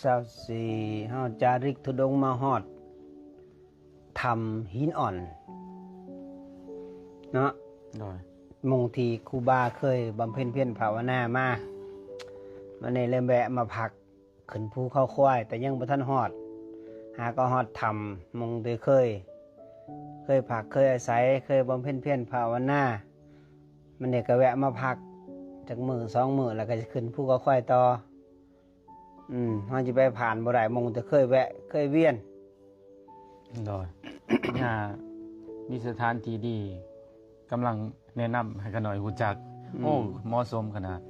ຊາວສີ່ ເຮົາຈາລິກທຸດົງມາຮອດຖ້ຳຫີນອ່ອນເນາະ ໂດຍ ໝ່ອງທີ່ຄູບາເຄີຍບຳເພັນພຽນພາວະນາມາ. ມື້ນີ້ເລີຍແວະມາພັກຂຶ້ນພູເຂົາຄວາຍ ແຕ່ຍັງບໍ່ທັນຮອດ ຫາກໍຮອດຖ້ຳໝ່ອງທີ່ເຄີຍ ເຄີຍພັກເຄີຍອາໄສ ເຄີຍບຳເພັນພຽນພາວະນາ. ມື້ນີ້ກໍແວະມາພັກຈັກມື້ສອງມື້ ແລ້ວກໍຈະຂຶ້ນພູເຂົາຄວາຍຕໍ່. ອືມ ເຮົາຈະໄປຜ່ານບໍ່ໄດ້ ໝ່ອງແຕ່ເຄີຍແວະເຄີຍວຽນ. ໂດຍ ຍາ ມີສະຖານທີ່ດີ ກຳລັງແນະນຳໃຫ້ຂະນ້ອຍຮູ້ຈັກ. ອືມ ໂອ້ ເໝາະສົມຂະໜາດ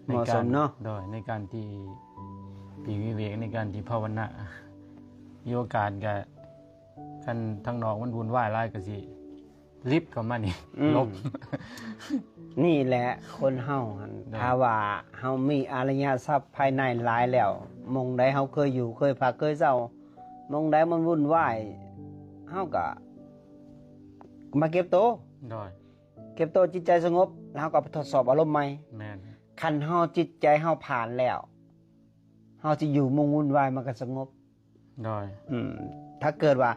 ເໝາະສົມເນາະ ໃນການ ໂດຍ ໃນການທີ່ປີກວິເວກ ໃນການທີ່ພາວະນາ. ມີໂອກາດກະ ຄັນທາງນອກມັນວຸ່ນວາຍຫຼາຍ ກະຊິ ລິບເຂົ້າມານີ້ ອືມ ຫຼົບ. ນີ້ແຫຼະ ຄົນເຮົາຫັ້ນ ໂດຍ ຖ້າວ່າເຮົາມີອະລິຍະຊັບພາຍໃນຫຼາຍແລ້ວ ໝ່ອງໃດເຮົາເຄີຍຢູ່ ເຄີຍພັກເຄີຍເຊົາ ໝ່ອງໃດມັນວຸ່ນວາຍ ເຮົາກໍມາເກັບໂຕ ໂດຍ ເກັບໂຕ ຈິດໃຈສະຫງົບ ແລ້ວເຮົາກໍໄປທົດສອບອາລົມໃໝ່. ແມ່ນ ຄັນເຮົາ ຈິດໃຈເຮົາຜ່ານແລ້ວ ເຮົາຊິຢູ່ໝ່ອງວຸ່ນວາຍ ມັນກໍສະຫງົບ. ໂດຍ ອືມ ຖ້າເກີດວ່າ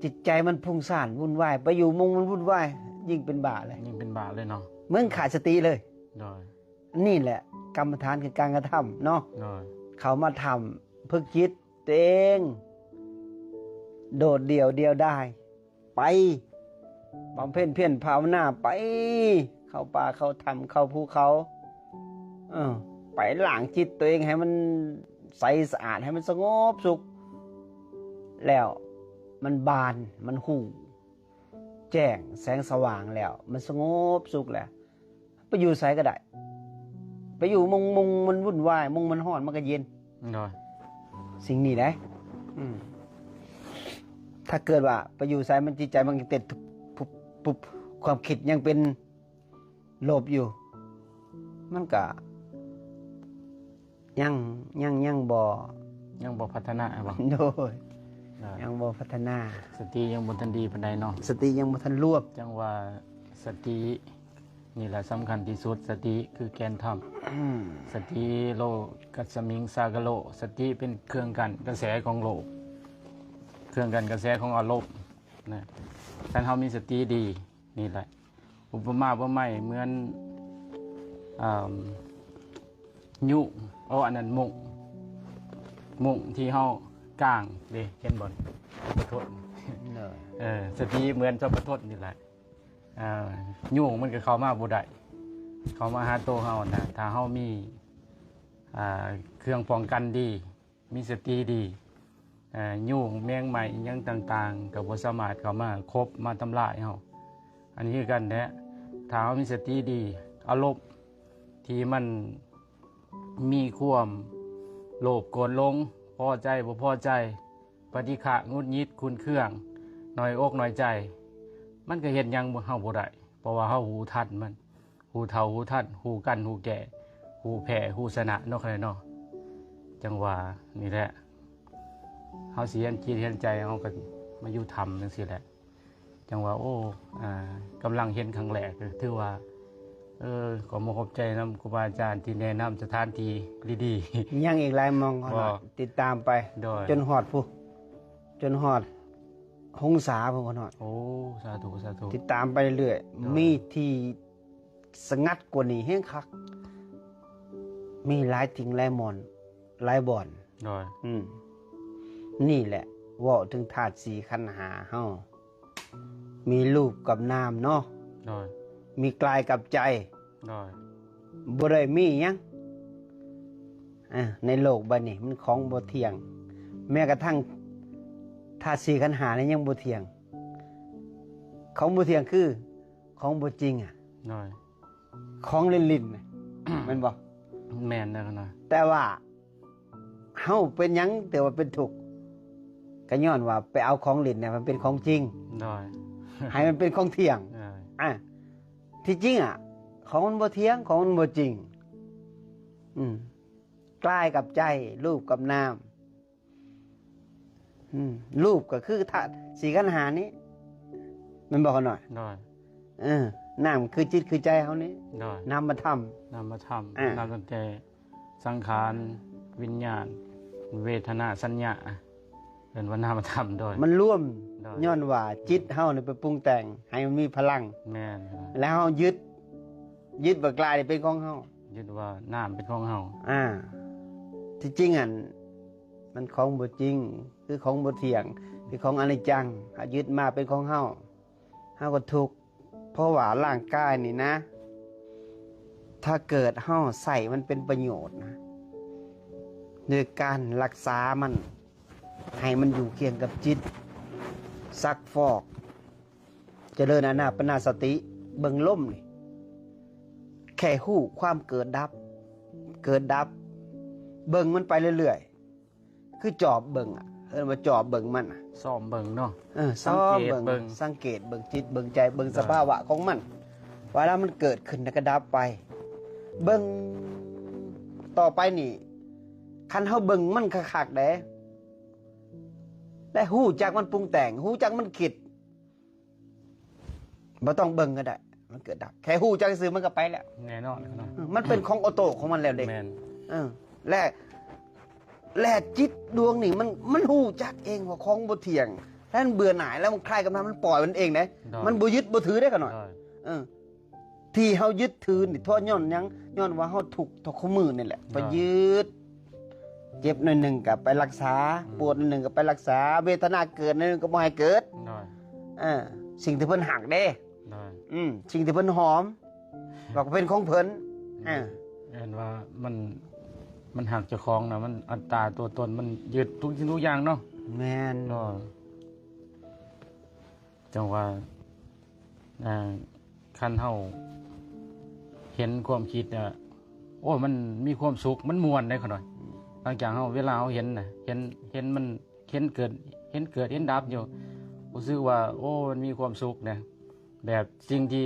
ຈິດໃຈມັນຟຸ້ງສ້ານວຸ່ນວາຍ ໄປຢູ່ໝ່ອງມັນວຸ່ນວາຍ ຍິ່ງເປັນບ້າເລີຍ ຍິ່ງເປັນບ້າເລີຍເນາະ ເໝືອນຂາດສະຕິເລີຍ. ໂດຍ ນີ້ແຫຼະກຳມະຖານຄືການກະທຳເນາະ. ໂດຍ ເຂົ້າມາຖ້ຳ ຝຶກຈິດຕົວເອງ ໂດດດ່ຽວ ດຽວດາຍ ໄປບຳເພັນພຽນພາວະນາ ໄປເຂົ້າປ່າເຂົ້າຖ້ຳເຂົ້າພູເຂົາ ເອີ ໄປລ້າງຈິດຕົວເອງໃຫ້ມັນໃສສະອາດ ໃຫ້ມັນສະຫງົບສຸກ ແລ້ວມັນບານ ມັນຮູ້ແຈ້ງແສງສະຫວ່າງແລ້ວ ມັນສະຫງົບສຸກແລ້ວ ໄປຢູ່ໃສກໍໄດ້ ໄປຢູ່ໝ່ອງ ໝ່ອງມັນວຸ່ນວາຍ ໝ່ອງມັນຮ້ອນ ມັນກໍເຢັນ. ໂດຍ ສິ່ງນີ້ເດ້ ອືມ ຖ້າເກີດວ່າໄປຢູ່ໃສ ມັນຈິດໃຈມັນກໍເຕັ້ນປຸບ ປຸບ ປຸບ ຄວາມຄິດຍັງເປັນລົບຢູ່ ມັນກໍຍັງ ຍັງ ຍັງບໍ່ ຍັງບໍ່ພັດທະນາບໍ? ໂດຍ ໂດຍ ຍັງບໍ່ພັດທະນາ ສະຕິຍັງບໍ່ທັນດີປານໃດເນາະ ສະຕິຍັງບໍ່ທັນລວມ ຈັ່ງວ່າສະຕິ ນີ້ແຫຼະສຳຄັນທີ່ສຸດ ສະຕິຄືແກ່ນທຳ. ອືມ ສະຕິໂລກັດສະມິງສາກະໂລ ສະຕິເປັນເຄື່ອງກັ້ນກະແສຂອງໂລກ ເຄື່ອງກັ້ນກະແສຂອງອາລົມນະ. ຄັນເຮົາມີສະຕິດີ ນີ້ແຫຼະ ອຸປະມາອຸປະໄມເໝືອນ ອ່າ ຍຸ ໂອ ອັນນັ້ນ ມຸ້ງ ມຸ້ງທີ່ເຮົາກາງເດ້ ເຫັນບໍ່? ບໍ່ທົນ ເອີ ສະຕິເໝືອນສັບປະທົດນີ້ແຫຼະ. ອ່າ ຍຸງມັນກໍເຂົ້າມາບໍ່ໄດ້ ເຂົ້າມາຫາໂຕເຮົານະ ຖ້າເຮົາມີ ອ່າ ເຄື່ອງປ້ອງກັນດີ ມີສະຕິດີ ເອີ ຍຸງແມງໄມ້ຫຍັງຕ່າງໆ ກໍບໍ່ສາມາດເຂົ້າມາຄົບມາທຳລາຍເຮົາ. ອັນນີ້ຄືກັນແຫຼະ ຖ້າເຮົາມີສະຕິດີ ອາລົມທີ່ມັນ ມີຄວາມໂລບໂກດຫຼົງ ພໍໃຈບໍ່ພໍໃຈ ປະຕິຄະ ຫງຸດຫງິດ ຂຸ້ນເຄືອງ ນ້ອຍອົກນ້ອຍໃຈ ມັນກໍເຮັດຫຍັງເຮົາບໍ່ໄດ້ ເພາະວ່າເຮົາຮູ້ທັນມັນ ຮູ້ເທົ່າຮູ້ທັນ ຮູ້ກັ້ນຮູ້ແກ້ ຮູ້ແພ້ຮູ້ຊະນະເນາະ ເນາະ. ຈັ່ງວ່ານີ້ແຫຼະ ເຮົາຊິຮຽນຈິດຮຽນໃຈ ເຮົາກໍມາຢູ່ຖ້ຳຈັ່ງຊີ້ແຫຼະ. ຈັ່ງວ່າ ໂອ້ ອ່າ ກຳລັງເຫັນຄັ້ງແລກ ກໍຖືວ່າ ເອີ ຂໍມາຂອບໃຈນຳຄູບາອາຈານທີ່ແນະນຳສະຖານທີ່ດີໆ. ຍັງອີກຫຼາຍໝ່ອງ ບໍ່ ເນາະ ຕິດຕາມໄປ ໂດຍ ຈົນຮອດພຸ້ນ ຈົນຮອດຫົງສາພຸ້ນ ເນາະ. ໂອ້ ສາທຸ ສາທຸ ຕິດຕາມໄປເລື້ອຍ ໂດຍ ມີທີ່ສະຫງັດກວ່ານີ້ແຮງຄັກ ມີຫຼາຍສິ່ງຫຼາຍບ່ອນ ຫຼາຍບ່ອນ. ໂດຍ ອືມ ນີ້ແຫຼະ ເວົ້າເຖິງທາດສີ່ຂັນຫ້າເຮົາ ມີຮູບກັບນາມເນາະ ໂດຍ ມີກາຍກັບໃຈ ໂດຍ ບໍ່ໄດ້ມີຫຍັງ ອ່າ ໃນໂລກໃບນີ້ມັນຂອງບໍ່ທ່ຽງ ແມ້ກະທັ່ງທາດສີ່ຂັນຫ້ານີ້ຍັງບໍ່ທ່ຽງ ຂອງບໍ່ທ່ຽງຄືຂອງບໍ່ຈິງ ອະ ໂດຍ ຂອງຫຼິ້ນໆ ແມ່ນບໍ່? ແມ່ນແລ້ວນະ ແຕ່ວ່າ ເຮົາເປັນຫຍັງຖືວ່າເປັນທຸກ ກໍຍ້ອນວ່າໄປເອົາຂອງຫຼິ້ນນີ້ມັນເປັນຂອງຈິງ ໂດຍ ໃຫ້ມັນເປັນຂອງທ່ຽງ ໂດຍ ອ່າ ທີ່ຈິງ ອະ ຂອງມັນບໍ່ທ່ຽງ ຂອງມັນບໍ່ຈິງ ອືມ ກາຍກັບໃຈ ຮູບກັບນາມ ອືມ ຮູບກໍຄືທາດສີ່ຂັນຫ້ານີ້ ແມ່ນບໍ່ຂະນ້ອຍ? ໂດຍ ເອີ ນາມຄືຈິດຄືໃຈເຮົານີ້ ໂດຍ ນາມມະທຳ ນາມມະທຳ ອ່າ ນັບຕັ້ງແຕ່ ສັງຂານ ວິນຍານ ເວທະນາ ສັນຍາ ເອີ້ນວ່ານາມະທຳ. ໂດຍ ມັນລວມ ໂດຍ ຍ້ອນວ່າຈິດເຮົານີ້ໄປປຸງແຕ່ງໃຫ້ມັນມີພະລັງ ແມ່ນ ແລ້ວເຮົາຍຶດ ຍຶດວ່າກາຍນີ້ເປັນຂອງເຮົາ ຍຶດວ່ານາມເປັນຂອງເຮົາ. ອ່າ ທີ່ຈິງຫັ້ນ ມັນຂອງບໍ່ຈິງ ຄືຂອງບໍ່ທ່ຽງ ຄືຂອງອະນິດຈັງ ເຮົາຍຶດມາເປັນຂອງເຮົາ ເຮົາກໍທຸກ. ເພາະວ່າຮ່າງກາຍນີ້ນະ ຖ້າເກີດເຮົາໃຊ້ມັນເປັນປະໂຫຍດນະ ໂດຍການລັກສາມັນ ໃຫ້ມັນຢູ່ຄຽງກັບຈິດ ຊັກຟອກ ຈະເລີນອານາປານະສະຕິ ເບິ່ງລົມນີ້ ແຄ່ຮູ້ຄວາມເກີດດັບ ເກີດດັບ ເບິ່ງມັນໄປເລື້ອຍໆ ຄືຈອບເບິ່ງອະ ເອີ້ນວ່າຈອບເບິ່ງມັນອະ ຊອມເບິ່ງເນາະ. ເອີ ຊອມເບິ່ງ ສັງເກດເບິ່ງ ສັງເກດເບິ່ງຈິດເບິ່ງໃຈ ເບິ່ງ ໂດຍ ສະພາວະຂອງມັນ ເວລາມັນເກີດຂຶ້ນແລ້ວກໍດັບໄປ ເບິ່ງຕໍ່ໄປນີ້ ຄັນເຮົາເບິ່ງມັນຄັກໆເດ້ ແລະ ຮູ້ຈັກມັນປຸງແຕ່ງ ຮູ້ຈັກມັນຄິດ ບໍ່ຕ້ອງເບິ່ງກໍໄດ້ ມັນເກີດດັບ ແຄ່ຮູ້ຈັກຊື່ມັນກໍໄປແລ້ວ ແນ່ນອນເນາະ. ເອີ ມັນເປັນຂອງໂອໂຕຂອງມັນແລ້ວເດ້ ແມ່ນ ເອີ ແລະ ແລະຈິດດວງນີ້ມັນ ມັນຮູ້ຈັກເອງວ່າຂອງບໍ່ທ່ຽງ ແລ້ວມັນເບື່ອໜ່າຍ ແລ້ວມັນຄາຍກຳນຳ ມັນປ່ອຍມັນເອງເດ້ ໂດຍ ມັນບໍ່ຍຶດບໍ່ຖືເດ້ຂະໜ້ອຍ. ໂດຍ ເອີ ທີ່ເຮົາຍຶດຖືນີ້ ເພາະຍ້ອນຫຍັງ? ຍ້ອນວ່າເຮົາທຸກເທົ່າຄູ່ມື້ນີ້ແຫຼະ ໂດຍ ໄປຍຶດ ເຈັບໜ້ອຍໜຶ່ງກໍໄປລັກສາ ອືມ ປວດໜ້ອຍໜຶ່ງກໍໄປລັກສາ ເວທະນາເກີດໜ້ອຍໜຶ່ງກໍບໍ່ໃຫ້ເກີດ ໂດຍ ເອີ ສິ່ງທີ່ເພິ່ນຮັກເດ້ ໂດຍ ອືມ ສິ່ງທີ່ເພິ່ນຫອມ ກໍເປັນຂອງເພິ່ນ ອືມ ເອີ ເອີ້ນວ່າມັນ ມັນຮັກເຈົ້າຂອງນະ ມັນອັດຕາຕົວຕົນ ມັນຍຶດທຸກສິ່ງທຸກຢ່າງເນາະ ແມ່ນ ໂດຍ ຈັ່ງວ່າ ອ່າ ຄັນເຮົາເຫັນຄວາມຄິດ ໂອ້ ມັນມີຄວາມສຸກ ມັນມ່ວນເດ້ຂະໜ້ອຍ. ຫຼັງຈາກເຮົາ ເວລາເຮົາເຫັນນະ ເຫັນ ເຫັນມັນ ເຫັນເກີດ ເຫັນເກີດ ເຫັນດັບຢູ່ ຮູ້ສຶກວ່າ ໂອ້ ມັນມີຄວາມສຸກນະ ແບບສິ່ງທີ່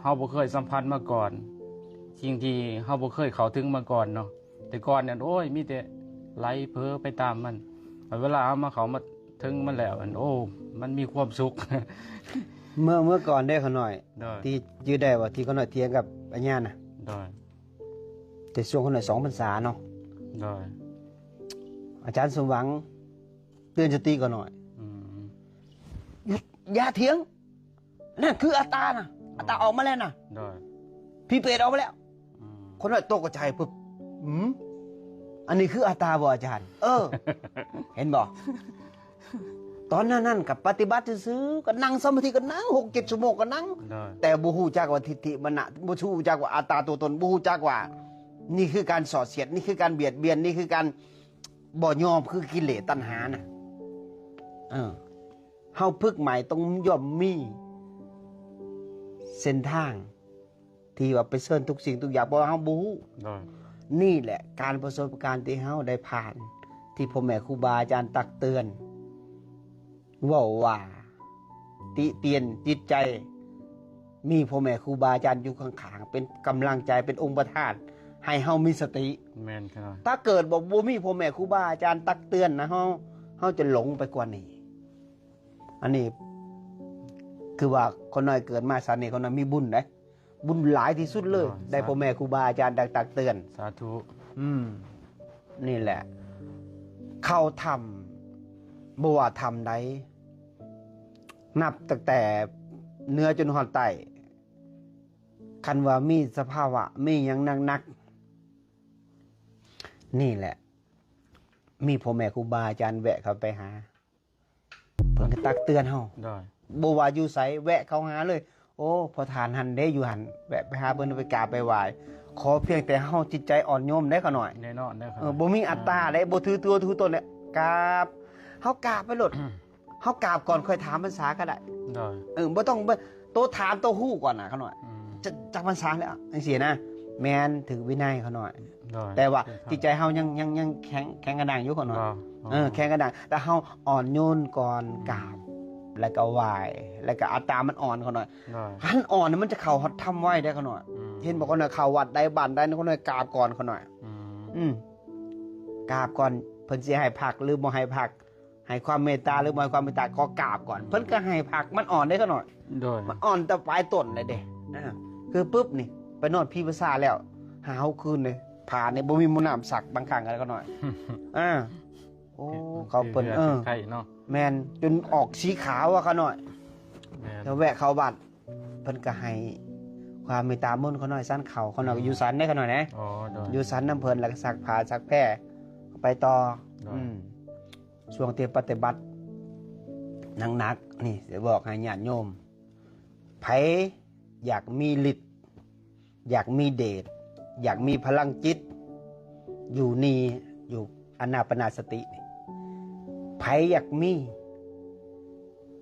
ເຮົາບໍ່ເຄີຍສຳຜັດມາກ່ອນ ສິ່ງທີ່ເຮົາບໍ່ເຄີຍເຂົ້າເຖິງມາກ່ອນເນາະ. ແຕ່ກ່ອນນັ້ນ ໂອ້ຍ ມີແຕ່ໄຫຼເຜີໄປຕາມມັນ ແຕ່ເວລາເຮົາມາເຂົ້າມາເຖິງມັນແລ້ວ ອັນ ໂອ້ ມັນມີຄວາມສຸກ. ເມື່ອ ເມື່ອກ່ອນເດ້ຂະນ້ອຍ ໂດຍ ທີ່ຈື່ໄດ້ວ່າທີ່ຂະນ້ອຍຖຽງກັບອາຍານນະ ໂດຍ ແຕ່ຊ່ວງຂະນ້ອຍສອງພັນສາເນາະ ໂດຍ ອາຈານສົມຫວັງເຕືອນສະຕິຂະນ້ອຍ ອືມ ຢຸດ ຢ່າຖຽງ ນັ້ນຄືອັດຕານະ ອັດຕາອອກມາແລ້ວນະ ໂດຍ ຜີເປດອອກມາແລ້ວ ອືມ ຄົນນ້ອຍຕົກໃຈປຶບ ອືມ ອັນນີ້ຄືອັດຕາບໍ່ອາຈານ? ເອີ ເຫັນບໍ່? ຕອນນັ້ນນັ້ນກໍປະຕິບັດຊື່ໆ ກໍນັ່ງສະມາທິ ກໍນັ່ງຫົກເຈັດຊົ່ວໂມງກໍນັ່ງ ໂດຍ ແຕ່ບໍ່ຮູ້ຈັກວ່າທິດຖິມານະ ບໍ່ຮູ້ຈັກວ່າອັດຕາຕົວຕົນ ບໍ່ຮູ້ຈັກວ່ານີ້ຄືການສໍ້ສຽດ ນີ້ຄືການບຽດບຽນ ນີ້ຄືການບໍ່ຍອມ ຄືກິເລດຕັນຫານະ ເອີ ເຮົາຝຶກໃໝ່ຕ້ອງຍ່ອມມີເສັ້ນທາງທີ່ວ່າໄປເຊີນທຸກສິ່ງທຸກຢ່າງ ເພາະວ່າເຮົາບໍ່ຮູ້ ໂດຍ ນີ້ແຫຼະການປະສົບການທີ່ເຮົາໄດ້ຜ່ານ ທີ່ພໍ່ແມ່ຄູບາອາຈານຕັກເຕືອນ ເວົ້າວ່າຕິຕຽນຈິດໃຈ ມີພໍ່ແມ່ຄູບາອາຈານຢູ່ຂ້າງໆ ເປັນກຳລັງໃຈ ເປັນອົງປະທານໃຫ້ເຮົາມີສະຕິ ແມ່ນຂະນ້ອຍ ຖ້າເກີດບໍ່ ບໍ່ມີພໍ່ແມ່ຄູບາອາຈານຕັກເຕືອນນະ ເຮົາ ເຮົາຈະຫຼົງໄປກວ່ານີ້. ອັນນີ້ຄືວ່າຄົນນ້ອຍເກີດມາຊາດນີ້ ຄົນນ້ອຍມີບຸນເດ້ ບຸນຫຼາຍທີ່ສຸດເລີຍ ໂອ້ຍ ໄດ້ ສາ ພໍ່ແມ່ຄູບາອາຈານຕັກ ຕັກເຕືອນ ສາທຸ ອືມ ນີ້ແຫຼະ ເຂົ້າຖ້ຳ ບໍ່ວ່າຖ້ຳໃດ ນັບຕັ້ງແຕ່ເໜືອຈົນຮອດໃຕ້ ຄັນວ່າມີສະພາວະ ມີຫຍັງໜັກໆ ນີ້ແຫຼະ ມີພໍ່ແມ່ຄູບາອາຈານແວະເຂົ້າໄປຫາ ເພິ່ນກໍຕັກເຕືອນເຮົາ ໂດຍ ບໍ່ວ່າຢູ່ໃສ ແວະເຂົ້າຫາເລີຍ ໂອ້ ພໍ່ທ່ານຫັ້ນເດ້ ຢູ່ຫັ້ນ ແວະໄປຫາເພິ່ນ ໄປກາບໄປໄຫວ້ ຂໍພຽງແຕ່ເຮົາຈິດໃຈອ່ອນໂຍມເດ້ຂະນ້ອຍ ແນ່ນອນເດ້ ເອີ ບໍ່ມີອັດຕາເດ້ ບໍ່ຖືຕົວຖືຕົນເດ້ ກາບ ເຮົາກາບໄປໂລດ ເຮົາກາບກ່ອນຄ່ອຍຖາມພັນສາກໍໄດ້ ໂດຍ ເອີ ບໍ່ຕ້ອງ ໂຕຖາມໂຕຮູ້ກ່ອນນະຂະນ້ອຍ ອືມ ຈະ ຈັກພັນສາແລ້ວ ຈັ່ງຊີ້ນະ ແມ່ນຖືກວິໄນຂະນ້ອຍ ໂດຍ ແຕ່ວ່າຈິດໃຈເຮົາຍັງ ຍັງ ຍັງແຂງ ແຂງກະດ້າງຢູ່ຂະນ້ອຍ ເອີ ແຂງກະດ້າງ ແຕ່ເຮົາອ່ອນໂຍນກ່ອນ ອືມ ກາບ ແລ້ວກໍໄຫວ້ ແລ້ວກໍອັດຕາມັນອ່ອນຂະນ້ອຍ ໂດຍ ຄັນອ່ອນມັນຈະເຂົ້າຮອດຖ້ຳໄວເດ້ຂະນ້ອຍ ອືມ ເຫັນບໍ່ຂະນ້ອຍ ເຂົ້າວັດໃດບ້ານໃດຂະນ້ອຍກາບກ່ອນຂະນ້ອຍ ອືມ ອືມ ກາບກ່ອນ ເພິ່ນຊິໃຫ້ພັກ ຫຼື ບໍ່ໃຫ້ພັກ ໃຫ້ຄວາມເມດຕາ ຫຼື ບໍ່ໃຫ້ຄວາມເມດຕາ ກໍກາບກ່ອນ ເພິ່ນກໍໃຫ້ພັກ ມັນອ່ອນເດ້ຂະນ້ອຍ ໂດຍ ມັນອ່ອນແຕ່ປາຍຕົ້ນເລີຍເດ້ ອ່າ ຄືປຶບນີ້ ໄປນອນຜີປາສາດແລ້ວ ຫ້າຫົກຄືນເດ້ ຜ້ານີ້ບໍ່ມີໝົດນ້ຳຊັກບາງຄັ້ງກໍໄດ້ຂ້ານ້ອຍ. ເອີ ໂອ້ ເຂົາເພິ່ນ ເອີ ໄຂ້ເນາະ ແມ່ນ ຈົນອອກສີຂາວອະຂ້ານ້ອຍ. ແມ່ນ ແລ້ວແວະເຂົ້າວັດ ເພິ່ນກໍໃຫ້ຄວາມເມດຕາບຸນຂ້ານ້ອຍ ສັນເຂົ້າ ຂ້ານ້ອຍກໍຢູ່ສັນເດ້ຂ້ານ້ອຍນະ. ອໍ ໂດຍ ຢູ່ສັນນຳເພິ່ນ ແລ້ວກໍຊັກຜ້າຊັກແພໄປຕໍ່. ໂດຍ ອືມ ຊ່ວງທີ່ປະຕິບັດໜັກໆນີ້ ຊິບອກໃຫ້ຍາດໂຍມ ໃຜຢາກມີລິດ ຢາກມີເດດ ຢາກມີພະລັງຈິດ ຢູ່ນີ້ ຢູ່ອານາປານະສະຕິນີ້ ໃຜຢາກມີ